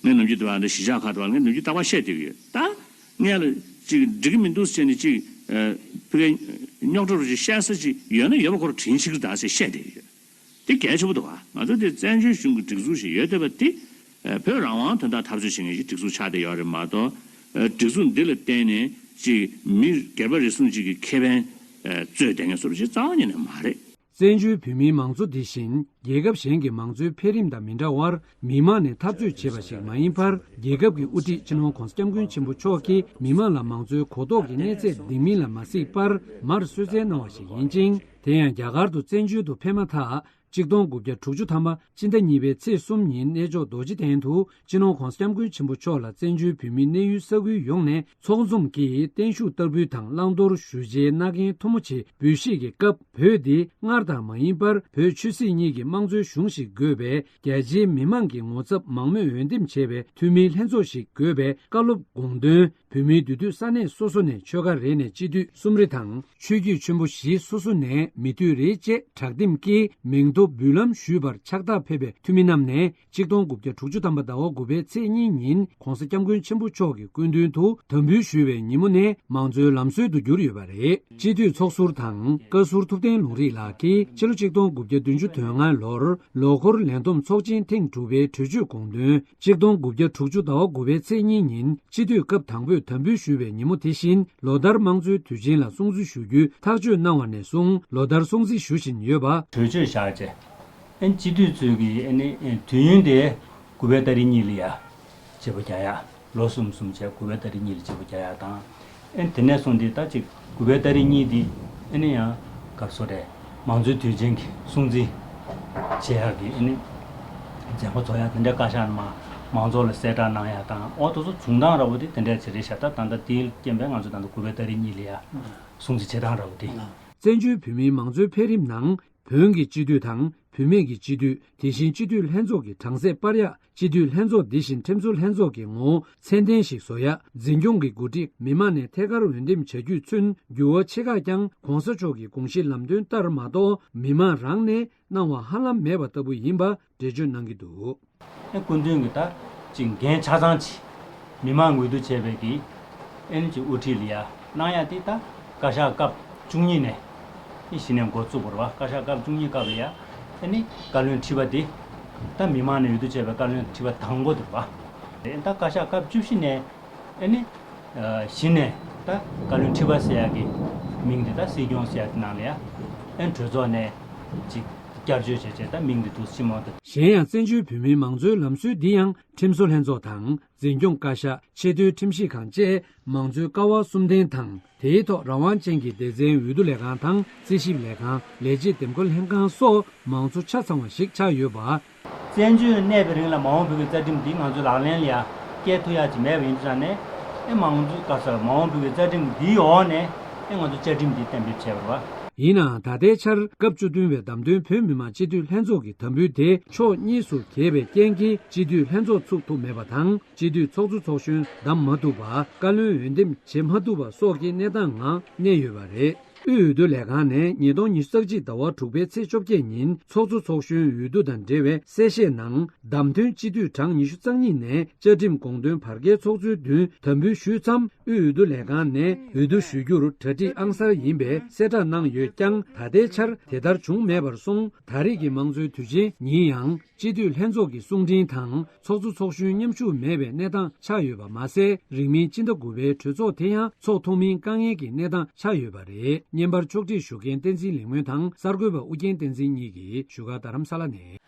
ངས་ནམ་རྒྱུན་དུ་བ་འདི་གཞིས་ཆགས་ཁག་དུ་བ་ངས་ནམ་རྒྱུན་རྟག་པར་བཤད་བསྡད་ཀྱི་ཡོད། ད་ངས་ལ་ཅིག་འགྲིག་གི་མི་འདུག་ཟེར་ནས་ཅིག་ཨ་ཕ་གིའི་རྙོག་དྲ་རུ་ཅིག་བཤད་ས་ཅིག་ཡོད་ན་ཡོད་པ་ཁོ་རང་དྲན་ཤེས་ཀྱི་རེད་ད་ཟེར་བཤད་བསྡད་ཀྱི་ཡོད། དེ་གལ་ཆེན་པོ་འདུག་ག། ང་ཚོ་དེ་བཙན་བྱོལ་གཞུང་གི་སྒྲིག་འཛུགས་ཤིག་ཡོད་བསྡད་པ་དེ། ཨ་བོད་རང་དབང་དོན་དག་འཐབ་རྩོད་བྱེད་མཁན་གྱི་སྒྲིག་འཛུགས་ཆགས་བསྡད་ཡོད་རེད་མ་གཏོགས། ཨ་སྒྲིག་འཛུགས་འདི་ལ་བརྟེན་ནས་ཅིག་མི་སྒེར་པ་རེ་ཟུང་ཅིག་གི་ཁེ་ཕན་ཨ་རྩོད་བསྡད་མཁན་བཟོ་འདྲ་ཅིག་རྩ་བ་ཉིད་ནས་མ་རེད། བཙན་བྱོལ་བོད་མིའི་མང་གཙོ་འདི་བཞིན་རྒྱལ་ཁབ་གཞན་གྱི་མང་གཙོའི་འཕེལ་རིམ་དང་མི་འདྲ་བར། མི་མང་ནས་འཐབ་རྩོད་བྱེད་པ་ཞིག་མ་ཡིན་པར། རྒྱལ་ཁབ་ཀྱི་དབུ་ཁྲིད་སྤྱི་ནོར་༸གོང་ས་༸སྐྱབས་མགོན་ཆེན་པོ་མཆོག་གིས་མི་མང་ལ་མང་གཙོའི་གོ་རྟོགས་ཀྱི་གནས་ཚད་ལྡན་མིན་ལ་མ་གཟིགས་པར་མར་གསོལ་སྩལ་གནང་བ་ཞིག་ཡིན་ཅིང་། དེ་ཡང་རྒྱ་གར་དུ་བཙན་བྱོལ་དུ་ཕེབས་མ་ཐག་གཅིག་སྟོང་དགུ་བརྒྱ་དྲུག་ཅུ་ཐམ་པ་སྤྱི་ཟླ་གཉིས་པའི་ཚེས་གསུམ་ཉིན་གནས་མཆོག་རྡོ་རྗེ་གདན་དུ་སྤྱི་ནོར་༸གོང་ས་༸སྐྱབས་མགོན་ཆེན་པོ་མཆོག་ལ་བཙན་བྱོལ་བོད་མིའི་གནས་ཡུལ་ས་ཁུལ་ཡོངས་ནས་ཚོགས་འཛོམས་ཀྱིས་བརྟན་བཞུགས་བསྟར་འབུལ་དང་བླང་དོར་ཞུ་བྱའི་མནའ་གན་མཐུ་མོ་ཆེ་འབུལ་བཞེས་ཀྱི་སྐབས། བོད་འདི་སྔར་དང་མ་ཡིན་པར་བོད་ཆོས་སྲིད་གཉིས་ཀྱི་དམངས་གཙོའི་གཞུང་ཞིག་དགོས་པའི་རྒྱ་ཆེའི་མི་མང་གི་ངོ་ཚབ་མང་མོས་འོས་འདེམས་བྱས་པའི་འཐུས་མི་ལྷན་ཚོགས་ཤིག་དགོས་པའི་བཀའ་སློབ་དགོངས་དོན། བོད་མིའི་འདུས་སྡོད་ས་གནས་སོ་སོ་ནས་ཆོལ་ཁ་རེ་ནས་སྤྱི་འཐུས་གསུམ་རེ་དང་། ཆོས་བརྒྱུད་ཆེན་པོ་བཞི་སོ་སོ་ནས་མི་འཐུས་རེ་བཅས་དྲག་འདེམས་ཀྱིས་མིང་ཐོ་འབུལ་ལམ་ཞུས་པར་ཕྱག་རྟགས་ཕེབས་པའི་འཐུས་མི་རྣམས་ནས། གཅིག་སྟོང་དགུ་བརྒྱ་དྲུག་ཅུ་ཐམ་པ་ཟླ་བ་དགུ་པའི་ཚེས་གཉིས་ཉིན་༸གོང་ས་༸སྐྱབས་མགོན་ཆེན་པོ་མཆོག་གི་སྐུ་མདུན་དུ་དམ་འབུལ་ཞུས་པའི་ཉིན་མོ་ནས་མང་གཙོའི་ལམ་སྲོལ་དུ་གྱུར་ཡོད་པ་རེད། སྤྱི་འཐུས་ཚོགས་ཟུར་དང་བཀའ་ཟུར་ཐུབ་བསྟན་ལུང་རིགས་ལགས་ཀྱིས་ཕྱི་ལོ་གཅིག་སྟོང་དགུ་བརྒྱ་བདུན་ཅུ་དོན་ལྔ་ལོར་ལོ་འཁོར་ལས་བསྡོམས་ཚོགས་ཆེན་ཐེངས་དྲུག་པའི་གྲོས་ཆོད་དགོངས་དོན། གཅིག་སྟོང་དགུ་བརྒྱ་དྲུག་ཅུ་ཟླ་བ་དགུ་པའི་ཚེས་གཉིས་ཉིན་སྤྱི་འཐུས་སྐབས་དང་པོས་དམ་འབུལ་ཞུས་པའི་ཉིན་མོ་དེ་བཞིན་ལོ་ལྟར་དམངས་གཙོའི་དུས་ཆེན་ལ་སྲུང་བརྩི་ཞུ་རྒྱུའི་ཐག་གཅོད་གནང་བ་ནས་བཟུང་ལོ་ལྟར་སྲུང་བརྩི་ཞུ་བཞིན་ཡོད་པ། གྲོས་ཆོད་བཞག་རྗེས། ཨན་སྤྱི་འཐུས་ཚོས་ཀྱི་ཨ་ནི་དུས་ཡུན་དེ་དགུ་པའི་ཏ་རིག་གཉིས་ལ་ཡ་བརྗེ་པོ་རྒྱག་ཡ། ལོ་གསུམ་གསུམ་བྱས་དགུ་པའི་ཏ་རིག་གཉིས་ལ་བརྗེ་པོ་རྒྱག་ཡ་དང་། ཨན་དེ་ནས་བཟུང་སྟེ་ད་ཅིག་དགུ་པའི་ཏ་རིག་གཉིས་དེ་ཨ་ནི་ཡང་སྐབས་སུ་རེད། མང་གཙོའི་དུས་ཆེན་གྱི་སྲུང་བརྩི་བྱེད་ཡག་གི་ཨ་ནི་མཛད་སྒོ་ཚོགས་ཡག་དེ་འདྲ་བཀའ་ཤག་ནས་མ་མང་ཚོགས་ལ་གསལ་བསྒྲགས་གནང་ཡག་དང་། ཨོ་དེ་ཚོ་བྱུང་སྟངས་འདྲ་པོ་དེ་དེ་འདྲ་ཅིག་རེད་ཤག། ད་ད་ལྟ་དེའི་རྐྱེན་པས་ང་ཚོ་ད་ལྟ་དགུ་པའི་ཏ་རིག་གཉིས་ལ་ཡ་སྲུང་བརྩི་བྱེད་སྟངས་འདྲ་པོ་དེ། བཙན་བྱོལ་བོད་མིའི་མང་གཙོའི་འཕེལ་རིམ་ནང་བོན་གྱི་སྤྱི་འཐུས་དང་ བུད་མེད་ཀྱི་སྤྱི་འཐུས། དེ་བཞིན་སྤྱི་འཐུས་ལྷན་ཚོགས་ཀྱི་གྲངས་ཚད་སྤར་ཡག་སྤྱི་འཐུས་ལྷན་ཚོགས་འདི་བཞིན་ཁྲིམས་བཟོ་ལྷན་ཚོགས་ཀྱི་ངོ་བོ་ཚད་ལྡན་ཞིག་བཟོ་ཡག་འཛིན་སྐྱོང་གི་འགོ་ཁྲིད་མི་མང་ནས་ཐད་ཀར་འོས་འདེམས་བྱ་རྒྱུས་མཚོན་འགྱུར་བ་ཆེ་ཁག་ཀྱང་གོང་ས་མཆོག་གི་དགོངས་གཞི་ལམ་སྟོན་ལྟར་མ་གཏོགས་མི་མང་རང་ནས་གནང་བ་ཧ་ལམ་མེད་པ་ལྟ་བུ་ཡིན་པ་འགྲེལ་བརྗོད་གནང་གི་འདུག། ཨེ་སྐུ་མདུན་གྱི་ད་ཅིག་འགན་ཆ་ཚང་ཅིག་མི་མང་འོས་བསྡུ་བྱས་པའི་གི་ཨེ་ནི་ཅིག་དབུ་ཁྲིད་ལ་ཡ་གནང་ཡ་དེ་ད་བཀའ་ཤག་སྐབས་བཅུ་གཉིས་ནས་ཨེ་གཞི་ནས་འགོ་བཙུགས་པ་རེད་བ། བཀའ་ཤག་སྐབས་བཅུ་གཉིས་སྐབས་ལ་ཡ་ཨེ་ནི་བཀའ་བློན་ཁྲི་པ་དེ་ད་མི་མང་ནས་འོས་བསྡུ་བྱས་པའི་བཀའ་བློན་ཁྲི་པ་དང་པོ་དེ་རེད་བ། ཨེ་ད་བཀའ་ཤག་སྐབས་བཅུ་བཞི་ནས་ཨེ་ནི་གཞི་ནས་ད་བཀའ་བློན་ཁྲི་པ་ཟེར་ཡ་གི་མིང་དེ་ད་སྲིད་སྐྱོང་ཟེར་ཡ་དེ་ནང་ལ་ཡ་ཨེ་གྲོས་ཚོགས་ནས་ཅིག་བསྐྱར་བཅོས་བྱས་བྱས་ད་མིང་དེ་འདུག་སེ་ཕྱི་མ་ད། གཞན་ཡང་བཙན་བྱོལ་བོད་མིའི་མང་གཙོའི་ལམ་སྲོལ་འདི་ཡང་ཁྲིམས་བཟོ་ལྷན་ཚོགས་དང་འཛིན་སྐྱོང་བཀའ་ཤག་ཆེས་མཐོའི་ཁྲིམས་ཞིབ་ཁང་བཅས་མང་གཙོའི་ཀ་བ་གསུམ་ལྡན་དང་། དེའི་ཐོག་རང་དབང་ཅན་གྱི་སྡེ་ཚན་འོས་བསྡུ་ལས་ཁང་དང་རྩིས་ཞིབ་ལས་ཁང་། ལས་བྱེད་འདེམས་བསྐོ་ལྷན་ཁང་སོགས་མང་གཙོ་ཆ་ཚང་བ་ཞིག་ཆགས་ཡོད་པ། བཙན་བྱོལ་གནས་པའི་རིང་ལ་མ་འོངས་བོད་ཀྱི་རྩ་ཁྲིམས་འདི་ང་ཚོའི་ལག་ལེན་ལ་ཡང་བསྐྱལ་ཐུབ་ཡ་ཅིག་མེད་པ་ཡིན་དུས་ཙང་ནས་ཨེ་མང་གཙོའི་བཀའ་སར་མ་འོངས་བོད་ཀྱི་རྩ་ཁྲིམས་འདིའི་འོག་ནས་ཨེ་ང་ཚོ་བཅའ་ཁྲིམས་འདི་གཏན་འབེབས་བྱས་པ་རེད་བ། ཡིན་ནའང་ད་ལྟའི་ཆར་སྐབས་བཅུ་བདུན་པའི་བདམས་ཐོན་བོད་མི་མང་སྤྱི་འཐུས་ལྷན་ཚོགས་ཀྱི་དམ་འབུལ་དེ་ཕྱོགས་གཉིས་སུ་གྱེས་པའི་རྐྱེན་གྱིས་སྤྱི་འཐུས་ལྷན་ཚོགས་ཚུགས་ཐུབ་མེད་པ་དང་། སྤྱི་འཐུས་ཚོགས་གཙོ་ཚོགས་གཞོན་བདམས་མ་ཐུབ་པ། བཀའ་བློན་འོས་འདེམས་བྱེད་མ་ཐུབ་པ་སོགས་ཀྱི་གནས་སྟངས་ངང་གནས་ཡོད་པ་རེད། དབུས་འོས་བསྡུ་ལས་ཁང་ནས་ཉིས་སྟོང་ཉི་ཤུ་རྩ་གཅིག་ཟླ་བ་དྲུག་པའི་ཚེས་བཅོ་བརྒྱད་ཉིན་ཚོགས་གཙོ་ཚོགས་གཞོན་འོས་བསྡུ་དང་འབྲེལ་བའི་གསལ་བཤད་ནང་། བདམས་ཐོན་སྤྱི་འཐུས་གྲངས་ཉི་ཤུ་རྩ་གཉིས་ནས་བཅའ་ཁྲིམས་དགོངས་དོན་བར་བརྒལ་ཚོགས་གཙོའི་མདུན་དམ་འབུལ་ཞུས་མཚམས། དབུས་འོས་བསྡུ་ལས་ཁང་ནས་འོས་བསྡུ་ཞུ་རྒྱུར་གྲ་སྒྲིག་ཨང་གསར་ཡིན་པའི་གསལ་བསྒྲགས་གནང་ཡོད་ཀྱང་། ད་ལྟའི་ཆར་དེ་ལྟར་བྱུང་མེད་པར་སོང་། ད་རེས་ཀྱི་དམངས་གཙོའི་དུས་ཆེན་ཉིན་ཡང་། སྤྱི་འཐུས་ལྷན་ཚོགས་ཀྱི་གསུང་འཕྲིན་དང་ཚོགས་གཙོ་ཚོགས་གཞོན་མཉམ་ཞུགས་མེད་པའི་གནས་སྟངས་ཆགས་ཡོད་པ་མ་ཟད། རིང་མིན་སྤྱི་ཟླ་དགུ་པའི་གྲོས་ཚོགས་དེ་ཡང་འཚོགས་ཐུབ་མིན་དཀའ་ངལ་གྱི་གནས་སྟངས་ཆགས་ཡོད་པ་རེད། བརྙན་པར་ཕྱོགས་སྒྲིག་ཞུ་མཁན་བསྟན་འཛིན་ལིང་མོན་དང་གསར་འགོད་པ་ཨུ་རྒྱན་བསྟན་འཛིན་གཉིས་ཀྱིས་བཞུགས་སྒར་རྡ་རམ་ས་ལ་ནས།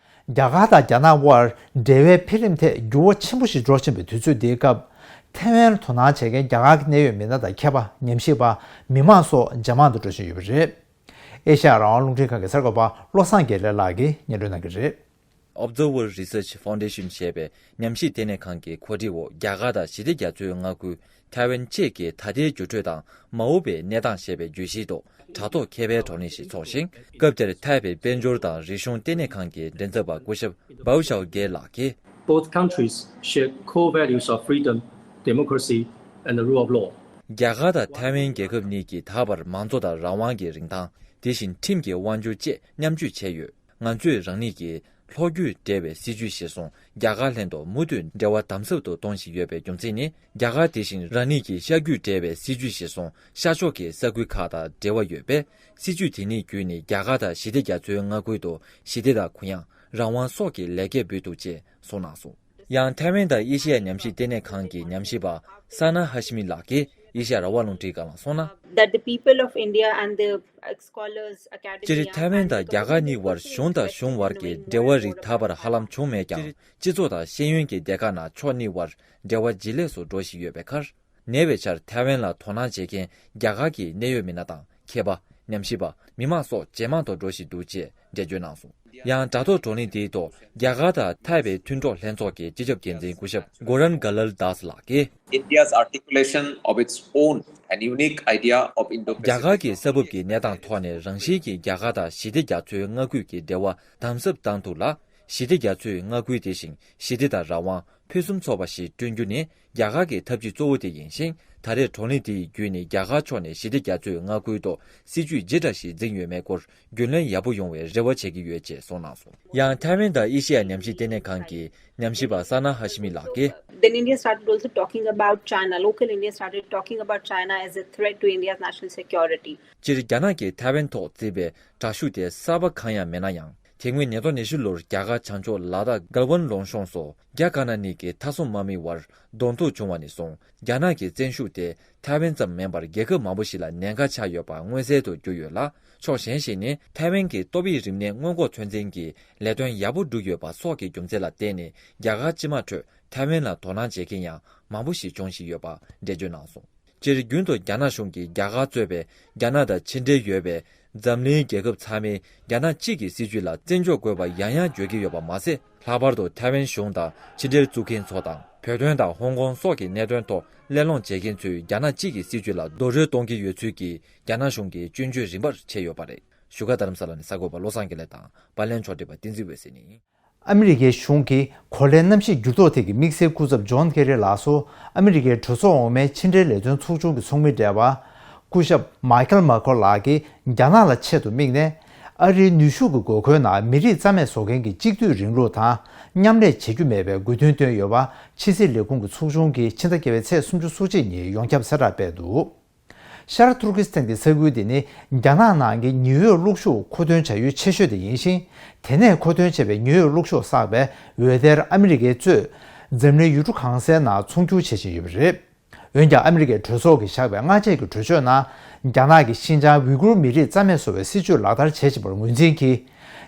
རྒྱ་གར་དང་རྒྱ་ནག་དབར་འབྲེལ་བའི་འཕེལ་རིམ་ཐད་འགྱུར་བ་ཆེན་པོ་ཞིག་འགྲོ་བཞིན་པའི་དུས་ཚོད་འདིའི་སྐབས། ཐའེ་ཝན་ལ་དོ་སྣང་བྱེད་མཁན་རྒྱ་གར་གྱི་གནད་ཡོད་མི་སྣ་དང་མཁས་པ། ཉམས་ཞིབ་པ། མི་མང་སོགས་ཇེ་མང་དུ་འགྲོ་བཞིན་ཡོད་པ་རེད། ཨེ་ཤ་ཡ་རང་དབང་རླུང་འཕྲིན་ཁང་གི་གསར་འགོད་པ་བློ་བཟང་དགེ་ལེགས་ལགས་ཀྱིས་སྙན་སྒྲོན་གནང་གི་རེད། Observer Research Foundation ཞེས་པའི་ཉམས་ཞིབ་ལྟེ་གནས་ཁང་གི་གོ་སྒྲིག་འོག་རྒྱ་གར་དང་ཞི་བདེ་རྒྱ་མཚོའི་མངའ་ཁུལ་ཐའེ་ཝན་བཅས་ཀྱི་ད་ལྟའི་འགྱུར་འགྲོས་དང་མ་འོངས་པའི་གནས་སྟངས་ཞེས་པའི་བརྗོད་གཞིའི་ཐོག་དྲ་ཐོག་མཁས་པའི་བགྲོ་གླེང་ཞིག་འཚོགས་ཤིང་། སྐབས་དེར་ཐའེ་པེ་དཔལ་འབྱོར་དང་རིག་གཞུང་ལྟེ་གནས་ཁང་གི་མགྲིན་ཚབ་པ་སྐུ་ཞབས་བའུ་ཞའོ་གེ་ལགས་ཀྱིས། Both countries share core values of freedom, democracy, and the rule of law. རྒྱ་གར་དང་ཐའེ་ཝན་རྒྱལ་ཁབ་གཉིས་ཀྱིས་ད་བར་མང་གཙོ་དང་རང་དབང་གི་རིན་ཐང་། དེ་བཞིན་ཁྲིམས་ཀྱི་དབང་སྒྱུར་བཅས་མཉམ་སྤྱོད་བྱས་ཡོད། ང་ཚོས་རང་ཉིད་ཀྱི་ལྷོ་རྒྱུད་འབྲེལ་བའི་སྲིད་ཇུས་གཞིར་བཟུང་རྒྱ་གར་ལྷན་དུ་མུ་མཐུད་འབྲེལ་བ་དམ་ཟབ་ཏུ་གཏོང་བཞིན་ཡོད་པའི་རྒྱུ་མཚན་ནི། རྒྱ་གར་དེ་བཞིན་རང་ཉིད་ཀྱི་ཤར་རྒྱུད་འབྲེལ་བའི་སྲིད་ཇུས་གཞིར་བཟུང་ཤར་ཕྱོགས་ཀྱི་ས་ཁུལ་ཁག་དང་འབྲེལ་བ་ཡོད་པས། སྲིད་ཇུས་དེ་གཉིས་བརྒྱུད་ནས་རྒྱ་གར་དང་ཞི་བདེ་རྒྱ་མཚོའི་མངའ་ཁུལ་དུ་ཞི་བདེ་དང་གུ་ཡངས། རང་དབང་སོགས་ཀྱི་ལེགས་སྐྱེས་འབུལ་ཐུབ་ཅེས་གསུངས་གནང་སོང་། ཡང་ཐའེ་ཝན་དང་ཨེ་ཤེ་ཡ་ཉམས་ཞིབ་ལྟེ་གནས་ཁང་གི་ཉམས་ཞིབ་པ་ས་ན་ཧ་ཤི་མི་ལགས་ཀྱིས་ཨེ་ཤེ་ཡ་རང་དབང་རླུང་འཕྲིན་ཁང་ལ་གསུངས་ན། That the people of India and the scholars, academia, སྤྱིར་ཐའེ་ཝན་དང་རྒྱ་གར་གཉིས་བར་གཞུང་དང་གཞུང་བར་གྱི་འབྲེལ་བ་རིགས་ད་བར་ཧ་ལམ་བྱུང་མེད་ཀྱང་། སྤྱི་ཚོགས་དང་ཤེས་ཡོན་གྱི་སྡེ་ཁག་ནང་ཕྱོགས་གཉིས་བར་འབྲེལ་བ་ཇེ་ལེགས་སུ་འགྲོ་བཞིན་ཡོད་པའི་ཁར། ཉེ་བའི་ཆར་ཐའེ་ཝན་ལ་དོ་སྣང་བྱེད་མཁན་རྒྱ་གར་གྱི་གནད་ཡོད་མི་སྣ་དང་མཁས་པ། ཉམས་ཞིབ་པ། མི་མང་སོགས་ཇེ་མང་དུ་འགྲོ་བཞིན་འདུག་ཅེས་འགྲེལ་བརྗོད་གནང་སོང་། ཡང་དྲ་ཐོག་བགྲོ་གླེང་དེའི་ཐོག་རྒྱ་གར་དང་ཐའེ་པེ་མཐུན་གྲོགས་ལྷན་ཚོགས་ཀྱི་སྤྱི་ཁྱབ་འགན་འཛིན་སྐུ་ཞབས་གོ་རན་ག་ལལ་དཱས་ལགས་ཀྱིས། India's articulation of its own and unique idea of Indo-Pacific རྒྱ་གར་གྱི་ས་བབ་ཀྱི་གནས་སྟངས་ཐོག་ནས་རང་བཞིན་གྱིས་རྒྱ་གར་དང་ཞི་བདེ་རྒྱ་མཚོའི་མངའ་ཁུལ་གྱི་འབྲེལ་བ་དམ་ཟབ་བཏང་ཐུབ་ལ། ཞི་བདེ་རྒྱ་མཚོའི་མངའ་ཁུལ་དེ་བཞིན་ཞི་བདེ་དང་རང་དབང་ཕུན་སུམ་ཚོགས་པ་ཞིག་བསྐྲུན་རྒྱུ་ནི་རྒྱ་གར་གྱི་འཐབ་ཇུས་གཙོ་བོ་དེ་ཡིན་ཞིང་། ད་རེས་བགྲོ་གླེང་དེ་ཡི་བརྒྱུད་ནས་རྒྱ་གར་ཕྱོགས་ནས་ཞི་བདེ་རྒྱ་མཚོའི་མངའ་ཁུལ་ཐོག་སྲིད་ཇུས་ཇི་འདྲ་ཞིག་འཛིན་ཡོད་མེད་སྐོར་རྒྱུས་ལོན་ཡག་པོ་ཡོང་བའི་རེ་བ་བྱེད་ཀྱི་ཡོད་ཅེས་གསུངས་གནང་སོང་། ཡང་ཐའེ་ཝན་དང་ཨེ་ཤེ་ཡ་ཉམས་ཞིབ་ལྟེ་གནས་ཁང་གི་ཉམས་ཞིབ་པ་ས་ན་ཧ་ཤི་མི་ལགས་ཀྱིས། Then India started also talking about China. Local India started talking about China as a threat to India's national security. སྤྱིར་རྒྱ་ནག་གིས་ཐའེ་ཝན་ཐོག་བརྩིས་པའི་དྲག་ཤུགས་དེ་གསར་པ་གང་ཡང་མིན་ན་ཡང་། དེ་སྔོན་ཉིས་སྟོང་ཉི་ཤུ་ལོར་རྒྱ་གར་བྱང་ཕྱོགས་ལ་དྭགས་གལ་ཝན་ལུང་གཤོང་སོགས་རྒྱ་དཀར་ནག་གཉིས་ཀྱི་མཐའ་སྲུང་དམག་མིའི་བར་གདོང་ཐུག་བྱུང་བ་ནས་བཟུང་། རྒྱ་ནག་གི་བཙན་ཤུགས་དེ་ཐའེ་ཝན་ཙམ་མིན་པར་རྒྱལ་ཁབ་མང་པོ་ཞིག་ལ་ཉེན་ཁ་ཆགས་ཡོད་པ་མངོན་གསལ་དུ་གྱུར་ཡོད་ལ། ཕྱོགས་གཞན་ཞིག་ནི་ཐའེ་ཝན་གྱི་ཏོག་དབྱིབས་རིམས་ནད་སྔོན་འགོག་ཚོད་འཛིན་གྱི་ལས་དོན་ཡག་པོ་བསྒྲུབས་ཡོད་པ་སོགས་ཀྱི་རྒྱུ་མཚན་ལ་བརྟེན་ནས་རྒྱ་གར་སྤྱི་དམངས་ཁྲོད་ཐའེ་ཝན་ལ་དོ་སྣང་བྱེད་མཁན་ཡང་མང་པོ་ཞིག་འབྱུང་བཞིན་ཡོད་པ་འགྲེལ་བརྗོད་གནང་སོང་། སྤྱིར་རྒྱུན་དུ་རྒྱ་ནག་གཞུང་གིས་རྒྱ་གར་གཙོས་པའི་རྒྱ་ནག་དང་ཕྱི་འབྲེལ་ཡོད་པའི་འཛམ་གླིང་རྒྱལ་ཁབ་ཚང་མས་རྒྱ་ནག་གཅིག་གི་སྲིད་ཇུས་ལ་བརྩི་འཇོག་དགོས་པ་ཡང་ཡང་བརྗོད་ཀྱི་ཡོད་པ་མ་ཟད། ལྷག་པར་དུ་ཐའེ་ཝན་གཞུང་དང་ཕྱི་འབྲེལ་བཙུགས་མཁན་ཚོ་དང་བོད་དོན་དང་ཧོང་ཀོང་སོགས་ཀྱི་གནད་དོན་ཐོག་གླེང་སློང་བྱེད་མཁན་ཚོས་རྒྱ་ནག་གཅིག་གི་སྲིད་ཇུས་ལ་རྡོག་རོལ་གཏོང་གི་ཡོད་ཚུལ་གྱི་རྒྱ་ནག་གཞུང་གི་སྐྱོན་བརྗོད་རིམ་པར་བྱས་ཡོད་པ་རེད། བཞུགས་སྒར་རྡ་རམ་ས་ལ་ནས་གསར་འགོད་པ་བློ་བཟང་དགེ་ལེགས་དང་། པར་ལེན་ཕྱོགས་སྒྲིག་པ་བསྟན་འཛིན་འོད་ཟེར་ཡིན། ཨ་མི་རི་ཀའི་གཞུང་གིས་གོ་ལའི་གནམ་གཤིས་འགྱུར་ལྡོག་ཐད་ཀྱི་དམིགས་བསལ་སྐུ་ཚབ་ཇོན་ཁེ་རི་ལགས་སུ་ཨ་མི་རི་ཀའི་གྲོས་ཚོགས་འོག་མའི་ཕྱི་འབྲེལ་ལས་དོན་ཚོགས་ཆུང་གི་ཚོགས་མི་བགྲེས་པ། སྐུ་ཞབས་མཱི་ཁལ་མཱ་ཁོ་ལགས་ཀྱིས་རྒྱ་ནག་ལ་ཆེད་དུ་དམིགས་ནས། ཨ་རིའི་ནུས་ཤུགས་ཀྱི་དགོས་མཁོའི་ནང་མི་རིགས་རྩ་མེད་བཟོ་མཁན་གྱི་གཅིག་སྡུད་རིང་ལུགས་དང་མཉམ་ལས་བྱེད་རྒྱུ་མེད་པའི་དགོས་འདུན་བཏོན་ཡོད་པ། ཕྱི་སྲིད་ལས་ཁུངས་ཀྱི་ཚོགས་ཆུང་གིས་ཕྱི་ཟླ་བརྒྱད་པའི་ཚེས་སོ་གཅིག་ཉིན་ཡོངས་ཁྱབ་གསལ་བསྒྲགས་སྤེལ་འདུག་ཤར་ཏུར་ཀི་སི་ཐན་གྱི་ས་ཁུལ་དེ་ནི་རྒྱ་ནག་ནང་གི་ཉི་འོད་གློག་ཤུགས་མཁོ་འདོན་བྱ་ཡུལ་ཆེ་ཤོས་དེ་ཡིན་ཞིང་། དེ་ནས་མཁོ་འདོན་བྱས་པའི་ཉི་འོད་གློག་ཤུགས་བསགས་པའི་འོད་སྡེར་ཨ་མི་རི་ཀས་གཙོས་འཛམ་གླིང་ཡུལ་གྲུ་གང་སའི་ནང་ཚོང་སྒྱུར་བྱེད་བཞིན་ཡོད་པ་རེད། འོན་ཀྱང་། ཨ་མི་རི་ཀའི་གྲོས་ཚོགས་ཀྱིས་བཞག་པའི་སྔ་རྗེས་ཀྱི་གྲོས་ཆོད་ནང་། རྒྱ་ནག་གིས་ཤིན་ཅང་ཝི་གུར་མི་རིགས་རྩ་མེད་བཟོ་བའི་སྲིད་བྱུས་ལག་བསྟར་བྱེད་བཞིན་པར་ངོས་འཛིན་གྱིས།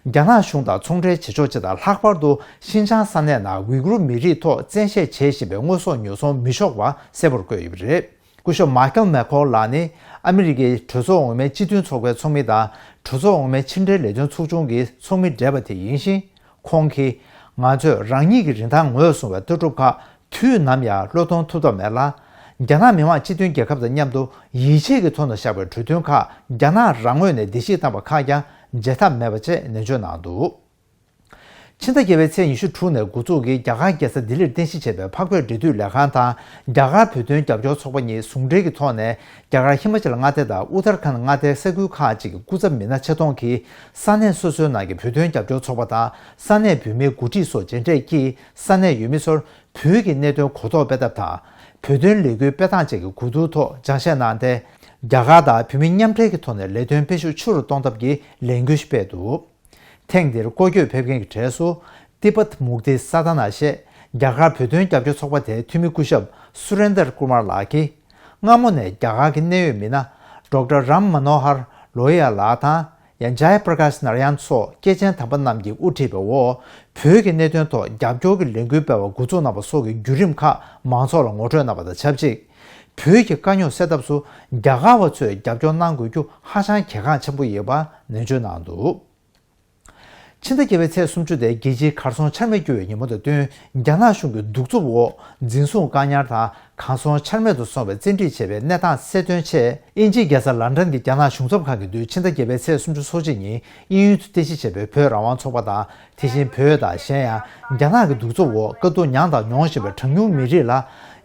རྒྱ་ནག་གཞུང་དང་ཚོང་འབྲེལ་བྱེད་ཕྱོགས་སྤྱི་དང་། ལྷག་པར་དུ་ཤིན་ཅང་ས་གནས་ནང་ཝི་གུར་མི་རིགས་ཐོག་བཙན་ཤེད་བྱེད་བཞིན་པའི་དངོས་ཟོག་ཉོ་ཚོང་མི་ཆོག་པ་གསལ་པོར་བཀོད་ཡོད་པ་རེད། སྐུ་ཞབས་མཱི་ཁལ་མེ་ཁོལ་ལགས་ནི་ཨ་མི་རི་ཀའི་གྲོས་ཚོགས་འོག་མའི་སྤྱི་མཐུན་ཚོགས་པའི་ཚོགས་མི་དང་། གྲོས་ཚོགས་འོག་མའི་ཕྱི་འབྲེལ་ལས་དོན་ཚོགས་ཆུང་གི་ཚོགས་མི་བགྲེས་པ་དེ་ཡིན་ཞིང་། ཁོང་གིས། ང་ཚོས་རང་ཉིད་ཀྱི་རིན་ཐང་ངོས་བཟུང་བའི་ལྟ་གྲུབ་ཁག་དུས་ནམ་ཡང་བློས་གཏོང་ཐུབ་ཐབས་མེད་ལ། རྒྱ་ནག་མི་དམངས་སྤྱི་མཐུན་རྒྱལ་ཁབ་དང་མཉམ་དུ་ཡིད་ཆེས་ཀྱི་ཐོག་ནས་བཞག་པའི་གྲོས་མཐུན་ཁག་རྒྱ་ནག་རང་ངོས་ནས་བརྡལ་བཤིག་བཏང་བ་ཁག་ཀྱང་བརྗེད་ཐབས་མེད་པ་ཅེས་ནན་བརྗོད་གནང་འདུག་ཕྱི་ཟླ་བརྒྱད་པའི་ཚེས་ཉི་ཤུ་དྲུག་ནས་འགོ་འཛུགས་ཀྱིས་རྒྱ་གར་རྒྱལ་ས་ལྡི་ལིར་རྟེན་གཞི་བྱས་པའི་འཕགས་བོད་འབྲེལ་མཐུད་ལས་ཁང་དང་། རྒྱ་གར་བོད་དོན་རྒྱབ་སྐྱོར་ཚོགས་པ་གཉིས་ཟུང་འབྲེལ་གྱི་ཐོག་ནས། རྒྱ་གར་ཧི་མ་ཅལ་མངའ་སྡེ་དང་ཨུ་ཐར་ཁཱན་མངའ་སྡེའི་ས་ཁུལ་ཁག་ཅིག་གི་སྐུ་ཚབ་མི་སྣ་ཆེད་གཏོང་གིས་ས་གནས་སོ་སོའི་ནང་གི་བོད་དོན་རྒྱབ་སྐྱོར་ཚོགས་པ་དང་ས་གནས་བོད་མིའི་འགོ་ཁྲིད་སོགས་མཇལ་འཕྲད་ཀྱིས། ས་གནས་ཡུལ་མི་ཚོར་བོད་ཀྱི་གནད་དོན་གོ་རྟོགས་སྤེལ་ཐབས་དང་། བོད་དོན་ལས་འགུལ་སྤེལ་སྟངས་བཅས་ཀྱི་གོ་བསྡུར་ཐོག་སྦྱང་བཤད་གནང་སྟེ། རྒྱ་གར་དང་བོད་མི་མཉམ་འབྲེལ་གྱི་ཐོག་ནས་ལས་དོན་སྤེལ་ཤུགས་ཆེ་རུ་གཏོང་ཐབས་ཀྱི་ལས་འགུལ་ཞིག་སྤེལ་འདུག་ཐེངས་འདིར་སྐོར་སྐྱོད་ཕེབས་མཁན་གྱི་གྲས་སུ། ཏི་པད་མུག་ཏི་ས་ཐ་ན་ཞེས་རྒྱ་གར་བོད་དོན་རྒྱབ་སྐྱོར་ཚོགས་པ་དེའི་འཐུས་མི་སྐུ་ཞབས་སུ་རེན་དར་ཀུ་མར་ལགས་ཀྱིས། སྔ་མོ་ནས་རྒྱ་གར་གྱི་གནད་ཡོད་མི་སྣ་ཌོག་ཊར་རམ་མ་ནོ་ཧར་ལོ་ཡ་ལགས་དང་། ཡང་ཇའི་པྲ་ཀཱཤ་ནར་ཡན་སོགས་སྐྱེས་ཆེན་དམ་པ་རྣམས་ཀྱིས་དབུ་ཁྲིད་པའི་འོག་བོད་ཀྱི་གནད་དོན་ཐོག་རྒྱབ་སྐྱོར་གྱི་ལས་འགུལ་སྤེལ་བ་འགོ་འཛུགས་གནང་བ་སོགས་ཀྱི་བརྒྱུད་རིམ་ཁག་མང་ཚོགས་ལ་ངོ་སྤྲོད་གནང་བ་དང་ཆབས་ཅིག་བོད་ཀྱི་དཀའ་རྙོག་སེལ་ཐབས་སུ་རྒྱ་གར་བ་ཚོས་རྒྱབ་སྐྱོར་གནང་དགོས་རྒྱུ་ཧ་ཅང་གལ་འགངས་ཆེན་པོ་ཡིན་པ་ནན་བརྗོད་གནང་འདུག་ཕྱི་ཟླ་བརྒྱད་པའི་ཚེས་སུམ་ཅུ་སྟེ་རྒྱལ་སྤྱིའི་གར་སོང་འཆར་མེད་བསྐྱུར་བའི་ཉིན་མོ་དང་བསྟུན། རྒྱ་ནག་གཞུང་གི་གདུག་རྩུབ་འོག་འཛིན་བཟུང་བཀག་ཉར་དང་གར་སོང་འཆར་མེད་དུ་སོང་བའི་བཙན་ཁྲིད་བྱས་པའི་གནས་སྟངས་གསལ་སྟོན་ཆེད། དབྱིན་ཇིའི་རྒྱལ་ས་ལན་ཀྲན་གྱི་རྒྱ་ནག་གཞུང་ཚབ་ཁང་གི་མདུན་ཕྱི་ཟླ་བརྒྱད་པའི་ཚེས་སུམ་ཅུ་སོ་གཅིག་ཉིན་དབྱིན་ཡུལ་དུ་རྟེན་གཞི་བྱས་པའི་བོད་རང་དབང་ཚོགས་པ་དང་། དེ་བཞིན་བོད་དང་གཞན་ཡང་རྒྱ་ནག་གི་གདུག་རྩུབ་འོག་དཀའ་སྡུག་མྱངས་དང་མྱོང་བཞིན་པའི་གྲངས་ཉུང་མི་རིགས་ལ་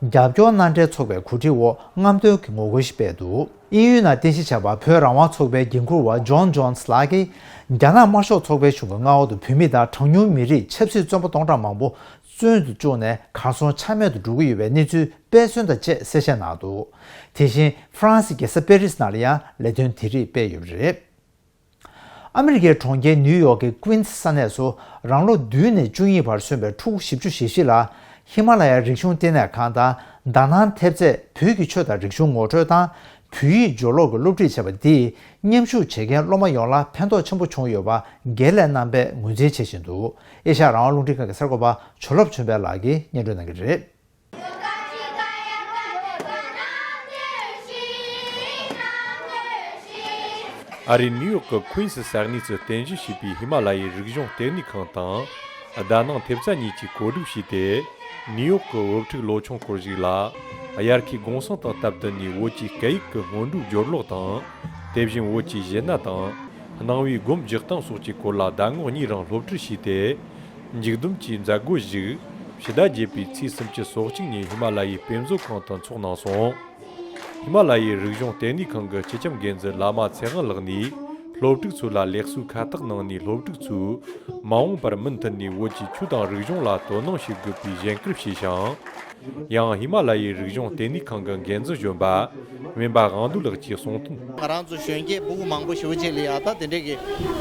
རྒྱབ་སྐྱོར་གནང་འཕྲལ་ཚོགས་པའི་གོ་སྒྲིག་འོག་རྔམ་སྟོན་གྱི་ངོ་རྒོལ་ཞིག་སྤེལ་འདུག་དབྱིན་ཡུལ་ནང་རྟེན་གཞི་བྱས་པ་བོད་རང་དབང་ཚོགས་པའི་འགན་འཁུར་བ་ཇོན་ཇོན་སི་ལགས་ཀྱིས། རྒྱ་ནག་དམར་ཤོག་ཚོགས་པའི་གཞུང་གི་མངའ་འོག་ཏུ་བོད་མི་དང་གྲངས་ཉུང་མི་རིགས་ཆབ་སྲིད་བཙོན་པ་སྟོང་ཕྲག་མང་པོ་བཙོན་དུ་བཅུག་ནས་གར་སོང་ཆ་མེད་དུ་འགྲོ་གི་ཡོད་པའི་གནས་ཚུལ་དཔེ་མཚོན་དང་བཅས་གསལ་བཤད་གནང་འདུག་དེ་བཞིན་ཧྥ་རན་སིའི་རྒྱལ་ས་པེ་རིས་ནང་ལ་ཡང་ལས་དོན་དེ་རིགས་སྤེལ་ཡོད་པ་རེད། ཨ་མི་རི་ཀའི་གྲོང་ཁྱེར་ནིའུ་ཡོག་གི་ཀུན་སི་ས་གནས་སུ་རང་ལོ་བདུན་ནས་བཅུ་གཉིས་བར་སོན་པའི་ཕྲུ་གུ་བཞི་བཅུ་ཞེ་བཞི་ལ་ཧི་མ་ལ་ཡའི་རིག་གཞུང་ལྟེ་གནས་ཁང་དང་། དྷ་ནང་ཐེབས་རྩས་བོད་ཀྱི་ཆོས་དང་རིག་གཞུང་ངོ་སྤྲོད་དང་། བོད་ཡིག་སྦྱོར་ཀློག་གི་སློབ་ཁྲིད་བྱས་པ་འདིས་མཉམ་ཞུགས་བྱེད་མཁན་སློབ་མ་ཡོངས་ལ་ཕན་ཐོགས་ཆེན་པོ་བྱུང་ཡོད་པ་དགེ་ལས་རྣམ་པས་ངོས་འཛིན་བྱེད་བཞིན་འདུག་ཨེ་ཤ་ཡ་རང་དབང་རླུང་འཕྲིན་ཁང་གི་གསར་འགོད་པ་བྱོན་ལབ་བྱོན་པའི་ལགས་ཀྱིས་སྙན་སྒྲོན་གནང་གི་རེད། ཨ་རིའི་ནིའུ་ཡོག་གི་ཁུན་སི་ས་གནས་སུ་རྟེན་གཞི་བྱས་པའི་ཧི་མ་ལ་ཡའི་རིག་གཞུང་ལྟེ་གནས་ཁང་དང་། དྷ་ནང་ཐེབས་རྩ་གཉིས་ཀྱིས་གོ་སྒྲིག་བྱས་ཏེ། ནིའུ་ཡོག་གི་བུ་ཕྲུག་ལོ་ཆུང་སྐོར་ཞིག་ལ། དབྱར་ཁའི་གུང་སེང་དང་སྟབས་བསྟུན་ནས་བོད་ཀྱི་སྐད་ཡིག་གི་སྔོན་འགྲོའི་སྦྱོར་ཀློག་དང་། དེ་བཞིན་བོད་ཀྱི་གཞས་སྣ་དང་། སྣང་བའི་སྒོམ་རྒྱག་སྟངས་སོགས་ཀྱི་སྐོར་ལ་ཟླ་ངོ་གཉིས་རིང་སློབ་ཁྲིད་བྱས་ཏེ། མཇུག་བསྡོམས་ཀྱི་མཛད་སྒོ་ཞིག་ཕྱི་ཟླ་བརྒྱད་པའི་ཚེས་སུམ་ཅུ་སོ་གཅིག་ཉིན་ཧི་མ་ལ་ཡའི་དཔེ་མཛོད་ཁང་དུ་འཚོགས་གནང་སོང་། ཧི་མ་ལ་ཡའི་རིག་གཞུང་ལྟེ་གནས་ཁང་གི་སྤྱི་ཁྱབ་འགན་འཛིན་བླ་མ་ཚེ་དབང་ལགས་ནས་སློབ་ཕྲུག་ཚོ་ལ་ལེགས་གསོའི་ཁ་བཏགས་གནང་ནས། སློབ་ཕྲུག་ཚོས་མ་འོངས་པར་མུ་མཐུད་ནས་བོད་ཀྱི་ཆོས་དང་རིག་གཞུང་ལ་དོ་སྣང་བྱེད་དགོས་པའི་གཞེན་སྐུལ་བྱས་ཤིང་། ཡང་ཧི་མ་ལ་ཡའི་རིག་གཞུང་ལྟེ་གནས་ཁང་གི་འགན་འཛིན་གཞོན་པ་སྨན་པ་དབང་འདུས་ལགས་ཀྱིས་གསུངས་དོན། ང་རང་ཚོ་གཞོན་སྐྱེས་ཕྲུ་གུ་མང་པོ་ཞེ་པོ་ཅིག་ལ་ཡ་ད་དེ་འདྲས་ཀྱི་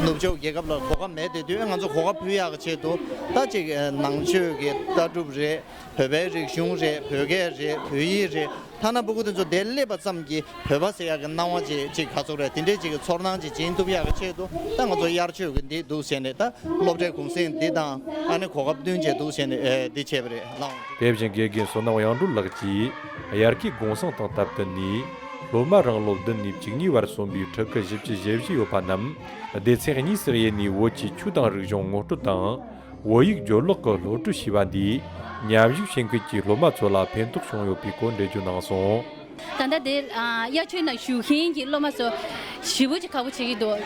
ནུབ་ཕྱོགས་རྒྱལ་ཁབ་ལ་གོ་སྐབས་མེད་དེ་དུས། ང་ཚོ་གོ་སྐབས་ཕུལ་ཡག་གི་ཆེད་དུ་ད་ཅིག་ནང་ཆོས་ཀྱི་ལྟ་གྲུབ་རེད། བོད་པའི་རིག་གཞུང་རེད། བོད་སྐད་རེད། བོད་ཡིག་རེད། ཐ་ན་ཕྲུ་གུ་དེ་ཚོ་དེར་སླེབས་པ་ཙམ་གྱིས་བོད་པ་ཟེར་ཡག་གི་སྣང་བ་ཅིག་ཅིག་ག་ཚོད་རེད། དེ་འདྲས་ཅིག་གི་ཚོར་སྣང་ཅིག་སྦྱིན་ཐུབ་ཡག་གི་ཆེད་དུ་ད་ང་ཚོ་དབྱར་ཆོས་ཀྱི་འདི་འདུག་ཟེར་ནས། ད་སློབ་གྲྭའི་གུང་སེང་འདི་དང་ཨ་ནི་གོ་སྐབས་བསྟུན་བྱས་འདུག་ཟེར་ནས་ཨེ་འདི་བྱས་པ་རེད་ལགས། དེ་བཞིན་དགེ་རྒན་བསོད་ནམས་དབྱངས་སྒྲོན་ལགས་ཀྱིས་དབྱར་ཁའི་གུང་སེང་དང་སྟབས་བསྟུན་ནས། སློབ་མ་རང་ལོ་བདུན་ནས་བཅུ་གཉིས་བར་སོན་པའི་ཕྲུ་གུ་བཞི་བཅུ་ཞེ་བཞི་ཡོད་པ་རྣམས་སྡེ་ཚན་གཉིས་སུ་དབྱེ་ནས་བོད་ཀྱི་ཆོས་དང་རིག་གཞུང་ངོ་སྤྲོད་དང་། བོད་ཡིག་སྦྱོར་ཀློག་གི་སློབ་ཁྲིད་བྱས་པ་འདིས་མཉམ་ཞུགས་བྱེད་མཁན་གྱི་སློབ་མ་ཚོ་ལ་ཕན་ཐོགས་བྱུང་ཡོད་པའི་སྐོར་འགྲེལ་བརྗོད་གནང་སོང་། ད་ལྟ་དེ་ཨ་དབྱར་ཆོས་ནང་ཞུགས་མཁན་གྱི་སློབ་མ་ཚོ་ ཞེ་པོ་ཅིག་ཁག་པོ་བྱེད་ཀྱི་འདུག་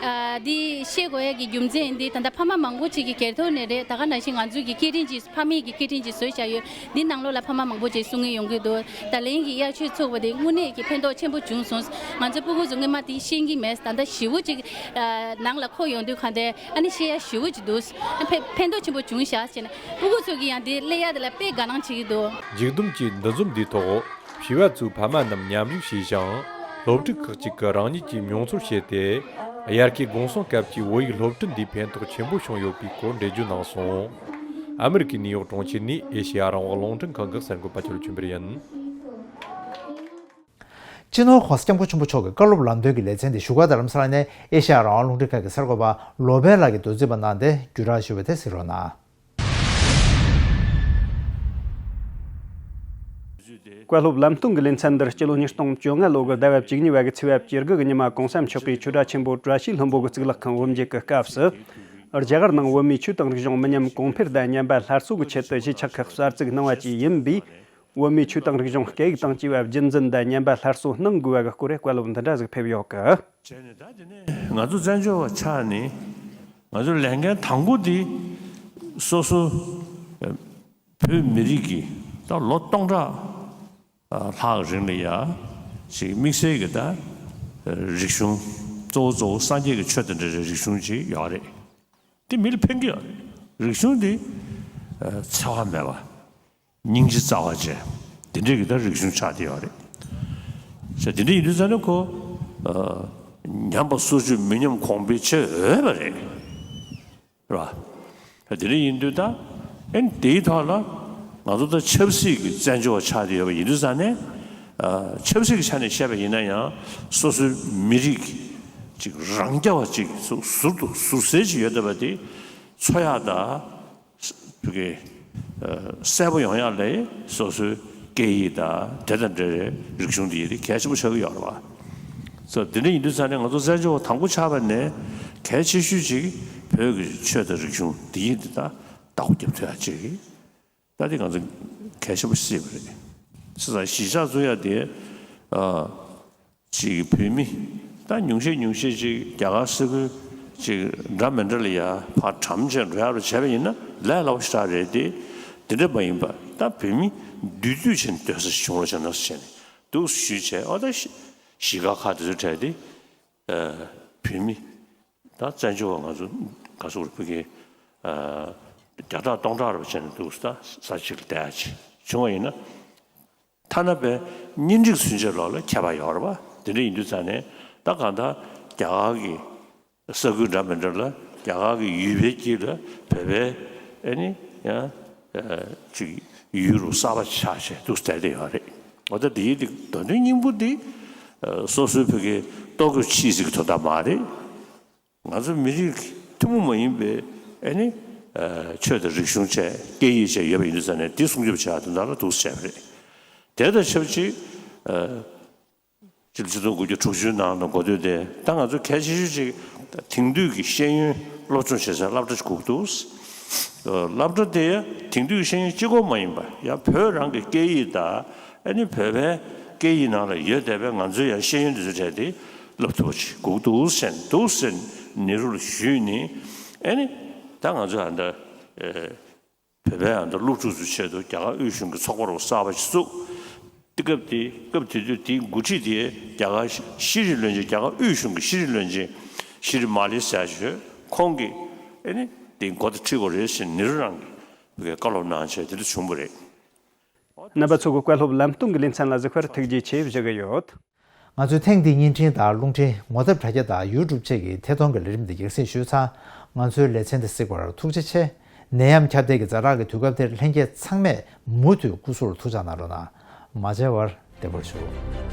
ཨ། འདི་ཤེས་དགོས་ཡ་གི་རྒྱུ་མཚན་འདི་ད་ལྟ་ཕ་མ་མང་པོ་ཅིག་གི་སྒེར་ཐོག་ནས་རེད། ད་ག་ནང་བཞིན་ང་ཚོའི་གི་སྐད་འཕྲིན་ཅིག་ཕ་མེས་ཀྱི་སྐད་འཕྲིན་ཅིག་བཟོས་བཞག་ཡོད། འདི་ནང་ལོགས་ལ་ཕ་མ་མང་པོ་ཅིག་གསུང་གི་ཡོང་གི་འདུག་ད་ལན་གྱི་དབྱར་ཆོས་ཚུགས་པ་དེ་དངོས་གནས་ཀྱི་ཕན་ཐོགས་ཆེན་པོ་བྱུང་སོང་། ང་ཚོ་སྤུ་གུ་ཚོ་སྔོན་མ་དེ་ཤེས་ཀྱི་མེད། ད་ལྟ་ཞེ་པོ་ཅིག་ཨ། ནང་ལ་འཁོར་ཡོང་དུས་གང་དེ་ཨ་ནི་ཤེས་ཡ་ཞེ་པོ་ཅིག་འདུག་ཨ། ཕན་ཕན་ཐོགས་ཆེན་པོ་བྱུང་བཞག་ཟེར་ནས་སྤུ་གུ་ཚོ་གི་ཡང་དེ་སླེབས་ཡ་དེ་ལ་དཔེ་དགའ་སྣང་བྱེད་ཀྱི་འདུག་འཇིགས་སྡོམ་གྱི་འདུ་འཛོམས་འདིའི་ཐོག་བྱིས་པ་ཚོའི་ཕ་མ་རྣམས་མཉམ་ཞུགས་བྱས་ཤིང་། སློབ་ཕྲུག་ཁག་ཅིག་གིས་རང་ཉིད་ཀྱི་མྱོང་ཚོར་བཤད་དེ། དབྱར་ཁའི་དགུང་སྲུང་སྐབས་ཀྱི་བོད་ཡིག་སློབ་ཁྲིད་འདིས་ཕན་ཐོགས་ཆེན་པོ་བྱུང་ཡོད་པའི་སྐོར་འགྲེལ་བརྗོད་གནང་སོང་། ཨ་མི་རི་ཀའི་ནིའུ་ཡོག་གྲོང་ཁྱེར་ནས་ཨེ་ཤེ་ཡ་རང་དབང་རླུང་འཕྲིན་ཁང་གི་གསར་འགོད་པ་ཆོས་ལུ་ཆོས་འཕེལ་ཡིན། སྤྱི་ནོར་༸གོང་ས་༸སྐྱབས་མགོན་ཆེན་པོ་མཆོག་གི་བཀའ་སློབ་ལམ་སྟོན་གྱི་ལེ་ཚན་དེ་བཞུགས་སྒར་རྡ་རམ་ས་ལ་ནས་ཨེ་ཤེ་ཡ་རང་དབང་རླུང་འཕྲིན་ཁང་གི་གསར་འགོད་པ་ལོ་པཎ་ལགས་ཀྱིས་མདོར་བསྡུས་པ་གནང་སྟེ་བརྒྱུད་བསྒྲགས་ཞུས་པ་དེ་གཟིགས་རོགས་གནང་། བཀའ་སློབ་ལམ་སྟོན་གྱི་ལེ་ཚན་འདིར་སྤྱི་ལོ་ཉིས་སྟོང་བཅོ་ལྔ་ལོ་གི་ཟླ་བ་བཅུ་གཉིས་པ་གི་ཚེས་པ་བཅུ་དགུ་གི་ཉི་མ་གོང་ས་མཆོག་གིས་ཆོས་གྲྭ་ཆེན་པོ་བཀྲ་ཤིས་ལྷུན་པོ་གི་གཙུག་ལག་ཁང་དབུ་འབྱེད་ཀྱི་སྐབས་སུ། རྒྱ་གར་ནང་བོད་མིའི་ཆོས་དང་རིག་གཞུང་མི་ཉམས་གོང་འཕེལ་དང་ཉམས་པ་སླར་གསོ་གི་ཆེད་དུ་གཞིས་ཆགས་ཁག་གསར་བཙུགས་གནང་བ་བཅས་ཡིན་པས། བོད་མིའི་ཆོས་དང་རིག་གཞུང་སྐད་ཡིག་དང་བཅས་པ་རྒྱུན་འཛིན་དང་ཉམས་པ་སླར་གསོ་གནང་དགོས་པ་གི་སྐོར་བཀའ་སློབ་འདི་འདྲ་ཟིག་ཕེབས་ཡོད་གི། བྱས་ནས་ད་དེ་ནས་ང་ཚོ་བཙན་བྱོལ་བ་ཆགས་ནས་ང་ཚོའི་ལས་འགན་དང་པོ་དེ་སོ་སོ་བོད་མི་རིགས་ཀྱི་ད་ལོ་སྟོང་ཕྲག་ལྷག་རིང་ལ་ཡ་ཅིག་དམིགས་བསལ་གྱི་ད་རིག་གཞུང་གཙོ་བོ་གཙོ་བོ་སངས་རྒྱས་ཀྱི་ཆོས་དང་འབྲེལ་བའི་རིག་གཞུང་ཅིག་ཡོད་རེད། དེ་མི་ལ་ཕན་གྱི་ཡོད་རེད། རིག་གཞུང་དེ་འཚེ་བ་མེད་པ། སྙིང་རྗེ་རྩ་བ་ཅན། དེ་འདྲའི་གི་ད་རིག་གཞུང་ཆགས་བསྡད་ཡོད་རེད། ཟེར་དེ་འདྲ་ཡིན་དུས་ཙང་ནས་ཁོ། ཨ། ཉམས་པ་སོར་ཆུད་མི་ཉམས་གོང་འཕེལ་བྱེད་འོས་པ་རེད། རེད་པ། དེ་འདྲ་ཡིན་དུས་ད། ཨེ་ནི་དེའི་ཐོག་ལ་ང་ཚོ་ད་ཆབ་སྲིད་ཀྱི་བཙན་བྱོལ་བ་ཆགས་བསྡད་ཡོད་པ་ཡིན་དུས་ཙང་ནས། ཨ། ཆབ་སྲིད་ཀྱི་ཆ་ནས་བཤད་པ་ཡིན་ན་ཡང་སོ་སོའི་མི་རིགས་ཀྱི་ཅིག་རང་རྐྱ་བ་ཅིག་ཟུར་དུ་ཟུར་གསལ་ཅིག་ཡོད་བསྡད་པ་དེ་འཚོ་ཡག་དང་། བོད་སྐད་གསལ་པོ་ཡོང་ཡག་ལ་སོ་སོའི་སྐད་ཡིག་དང་དེ་དང་འབྲེལ་བའི་རིག་གཞུང་འདི་ཡིན་གལ་ཆེན་པོ་ཆགས་ཀྱི་ཡོད་རེད་པ། སོ་དེ་འདྲ་ཡིན་དུས་ཙང་ནས་ང་ཚོ་བཙན་བྱོལ་བ་དང་པོ་ཆགས་པ་ནས་གལ་ཆེ་ཤོས་ཅིག་བོད་ཀྱི་ཆོས་དང་རིག་གཞུང་འདི་ཡིན་འདི་དང་བདག་པོ་རྒྱབ་ཐུབ་ཡག་ཅིག་ད་དེ་ང་ཚོ་གལ་ཆེན་པོ་སྲིད་པ་རེད། བྱས་ཙང་གཞིས་ཆགས་བཙུགས་ཡག་དེ། ཨ། ཅིག་བོད་མི་ད་ཉུང་ཤས་ཉུང་ཤས་ཅིག་རྒྱ་གར་ས་ཁུལ་ཅིག་འདྲ་མི་འདྲ་ལ་ཡ་ཕར་གྲམ་བྱས་འགྲོ་ཡག་རུ་བྱས་པ་ཡིན་ན་ལས་སླ་པོ་ཞེ་དྲག་རེད་དེ། དེ་འདྲ་མ་ཡིན་པ་ད་བོད་མི་འདུས་སྡོད་བྱས་ནས་སྡོད་ས་ཞིག་བྱུང་རོགས་བྱས་ན་ཟེར་བྱས་ནས་འདུག་ཞུས་བྱས། ཨོ་ད་གཞིས་ཀ་ཁག་དེ་ཚོ་གྲས་དེ་བོད་མི་ད་བཙན་བྱོལ་བ་ང་ཚོ་ག་ཚོད་རེད། བོད་ཀྱི་བརྒྱ་ཕྲག་སྟོང་ཕྲག་རུ་བྱས་ནས་འདུག་ད་ས་ཅིག་ལ་བསྡད་ཡག་ཅིག་བྱུང་བ་ཡིན་ན། ཐ་ན་པའི་གཉེན་སྒྲིག་ཚུན་ཆད་ལོག་ལ་ཁྱད་པར་ཡོད་རེད་པ། དེ་འདྲ་ཡིན་དུས་ཙང་ནས་ད་གང་ལྟར་རྒྱ་གར་གྱི་ས་ཁུལ་འདྲ་མི་འདྲ་ལ་རྒྱ་གར་གྱི་ཡུལ་པའི་དཀྱིལ་ལ་བོད་པའི་ཨེ་ནི་ཡང་ཅིག་ཡུལ་རུ་གསར་པ་ཆགས་བྱས་འདུག་བསྡད་བསྡད་ཡོད་རེད། འོ་ད་དེའི་དེ་དོན་དོན་སྙིང་པོ་དེ་སོ་སོའི་བོད་སྐད་ལྟོ་གོས་ཕྱི་ཟིག་གི་དོན་དག་མ་རེད། ང་ཚོ་མི་རིགས་ཐུན་མོང་མ་ཡིན་པའི་ཨེ་ནི་ཆོས་དང་རིག་གཞུང་བཅས་སྐད་ཡིག་བཅས་ཡོད་པ་ཡིན་དུས་ཙང་ནས་དེ་སྲུང་སྐྱོབ་བྱེད་ཡག་དོན་དག་ལ་འདུག་སེ་བྱས་པ་རེད། དེ་དང་ཆབས་ཅིག་ཨ། ཕྱི་ལོ་ཆིག་སྟོང་དགུ་བརྒྱ་དྲུག་ཅུ་ནང་ལ་འགོ་སྟོད་དེ་ད་ང་ཚོ་གལ་ཆེ་ཤོས་ཅིག་དེང་དུས་ཀྱི་ཤེས་ཡོན་སློབ་སྦྱོང་བྱེད་སའི་སློབ་གྲྭ་ཅིག་དགོས་འདུག་སློབ་གྲྭ་དེ་དེང་དུས་ཀྱི་ཤེས་ཡོན་གཅིག་པོ་མ་ཡིན་པ་ཡང་བོད་རང་གི་སྐད་ཡིག་དང་ཨ་ནི་བོད་པའི་སྐད་ཡིག་ནང་ལ་ཡོད་བསྡད་པའི་ང་ཚོའི་ཡང་ཤེས་ཡོན་དེ་ཚོ་གྲས་དེ་སློབ་ཐུབ་པ་ཅིག་དགོས་འདུག་ཟེར་འདུག་ཟེར་ནེ་རུ་ལ་ཞུས་ནས། ཨ་ནི་ད་ང་ཚོ་ཨ་འདྲ་ཨེ། བོད་པའི་ཨ་འདྲ་སློབ་ཕྲུག་ཚོའི་ཆེད་དུ་རྒྱ་གར་དབུས་གཞུང་གི་ཚོགས་པ་རུ་གསར་པ་ཞིག་བཙུགས། དེ་སྐབས་དེ་སྐབས་དེ་དུས་དེའི་འགོ་ཁྲིད་དེ་རྒྱ་གར་ཤེས་རིག་བློན་ཆེན། རྒྱ་གར་དབུས་གཞུང་གི་ཤེས་རིག་བློན་ཆེན་ཤི་རི་མ་ལི་ཟེར་ཞིག་ཡོད། ཁོང་གིས་ཨེ་ནི་དེ་འགོ་ད་ཁྲིད་དགོས་རེད་ཟེར་ནེ་རུ་རང་གིས་བཀའ་སློབ་གནང་བྱས་དེ་འདྲ་བྱུང་བ་རེད། རྣམ་པ་ཚོ་གི་བཀའ་སློབ་ལམ་སྟོན་གྱི་ལེ་ཚན་ལ་གཟིགས་པར་ཐུགས་རྗེ་ཆེ་ཞུ་གི་ཡོད། ང་ཚོས་ཐེངས་འདིའི་བརྙན་འཕྲིན་དང་རླུང་འཕྲིན། ངོ་དེབ་དྲ་རྒྱ་དང་ཡུ་ཊུབ་བཅས་ཀྱི་ཐད་གཏོང་གི་ལས་རིམ་འདི་རྒྱག་སྲིད་ཞུས་ཚར། ང་ཚོའི་ལེ་ཚན་འདི་གཟིགས་པར་ཐུགས་རྗེ་ཆེ། ནད་ཡམས་ཁྱབ་གདལ་གྱི་ཛ་དྲག་གི་དུས་སྐབས་འདིར་ལྷན་རྒྱས་ཚང་མས་མུ་མཐུད་སྐུ་གཟུགས་ལ་ཐུགས་ཅག་གནང་རོགས་གནང་། མ་མཇལ་བར་བདེ་པོར་བཞུགས།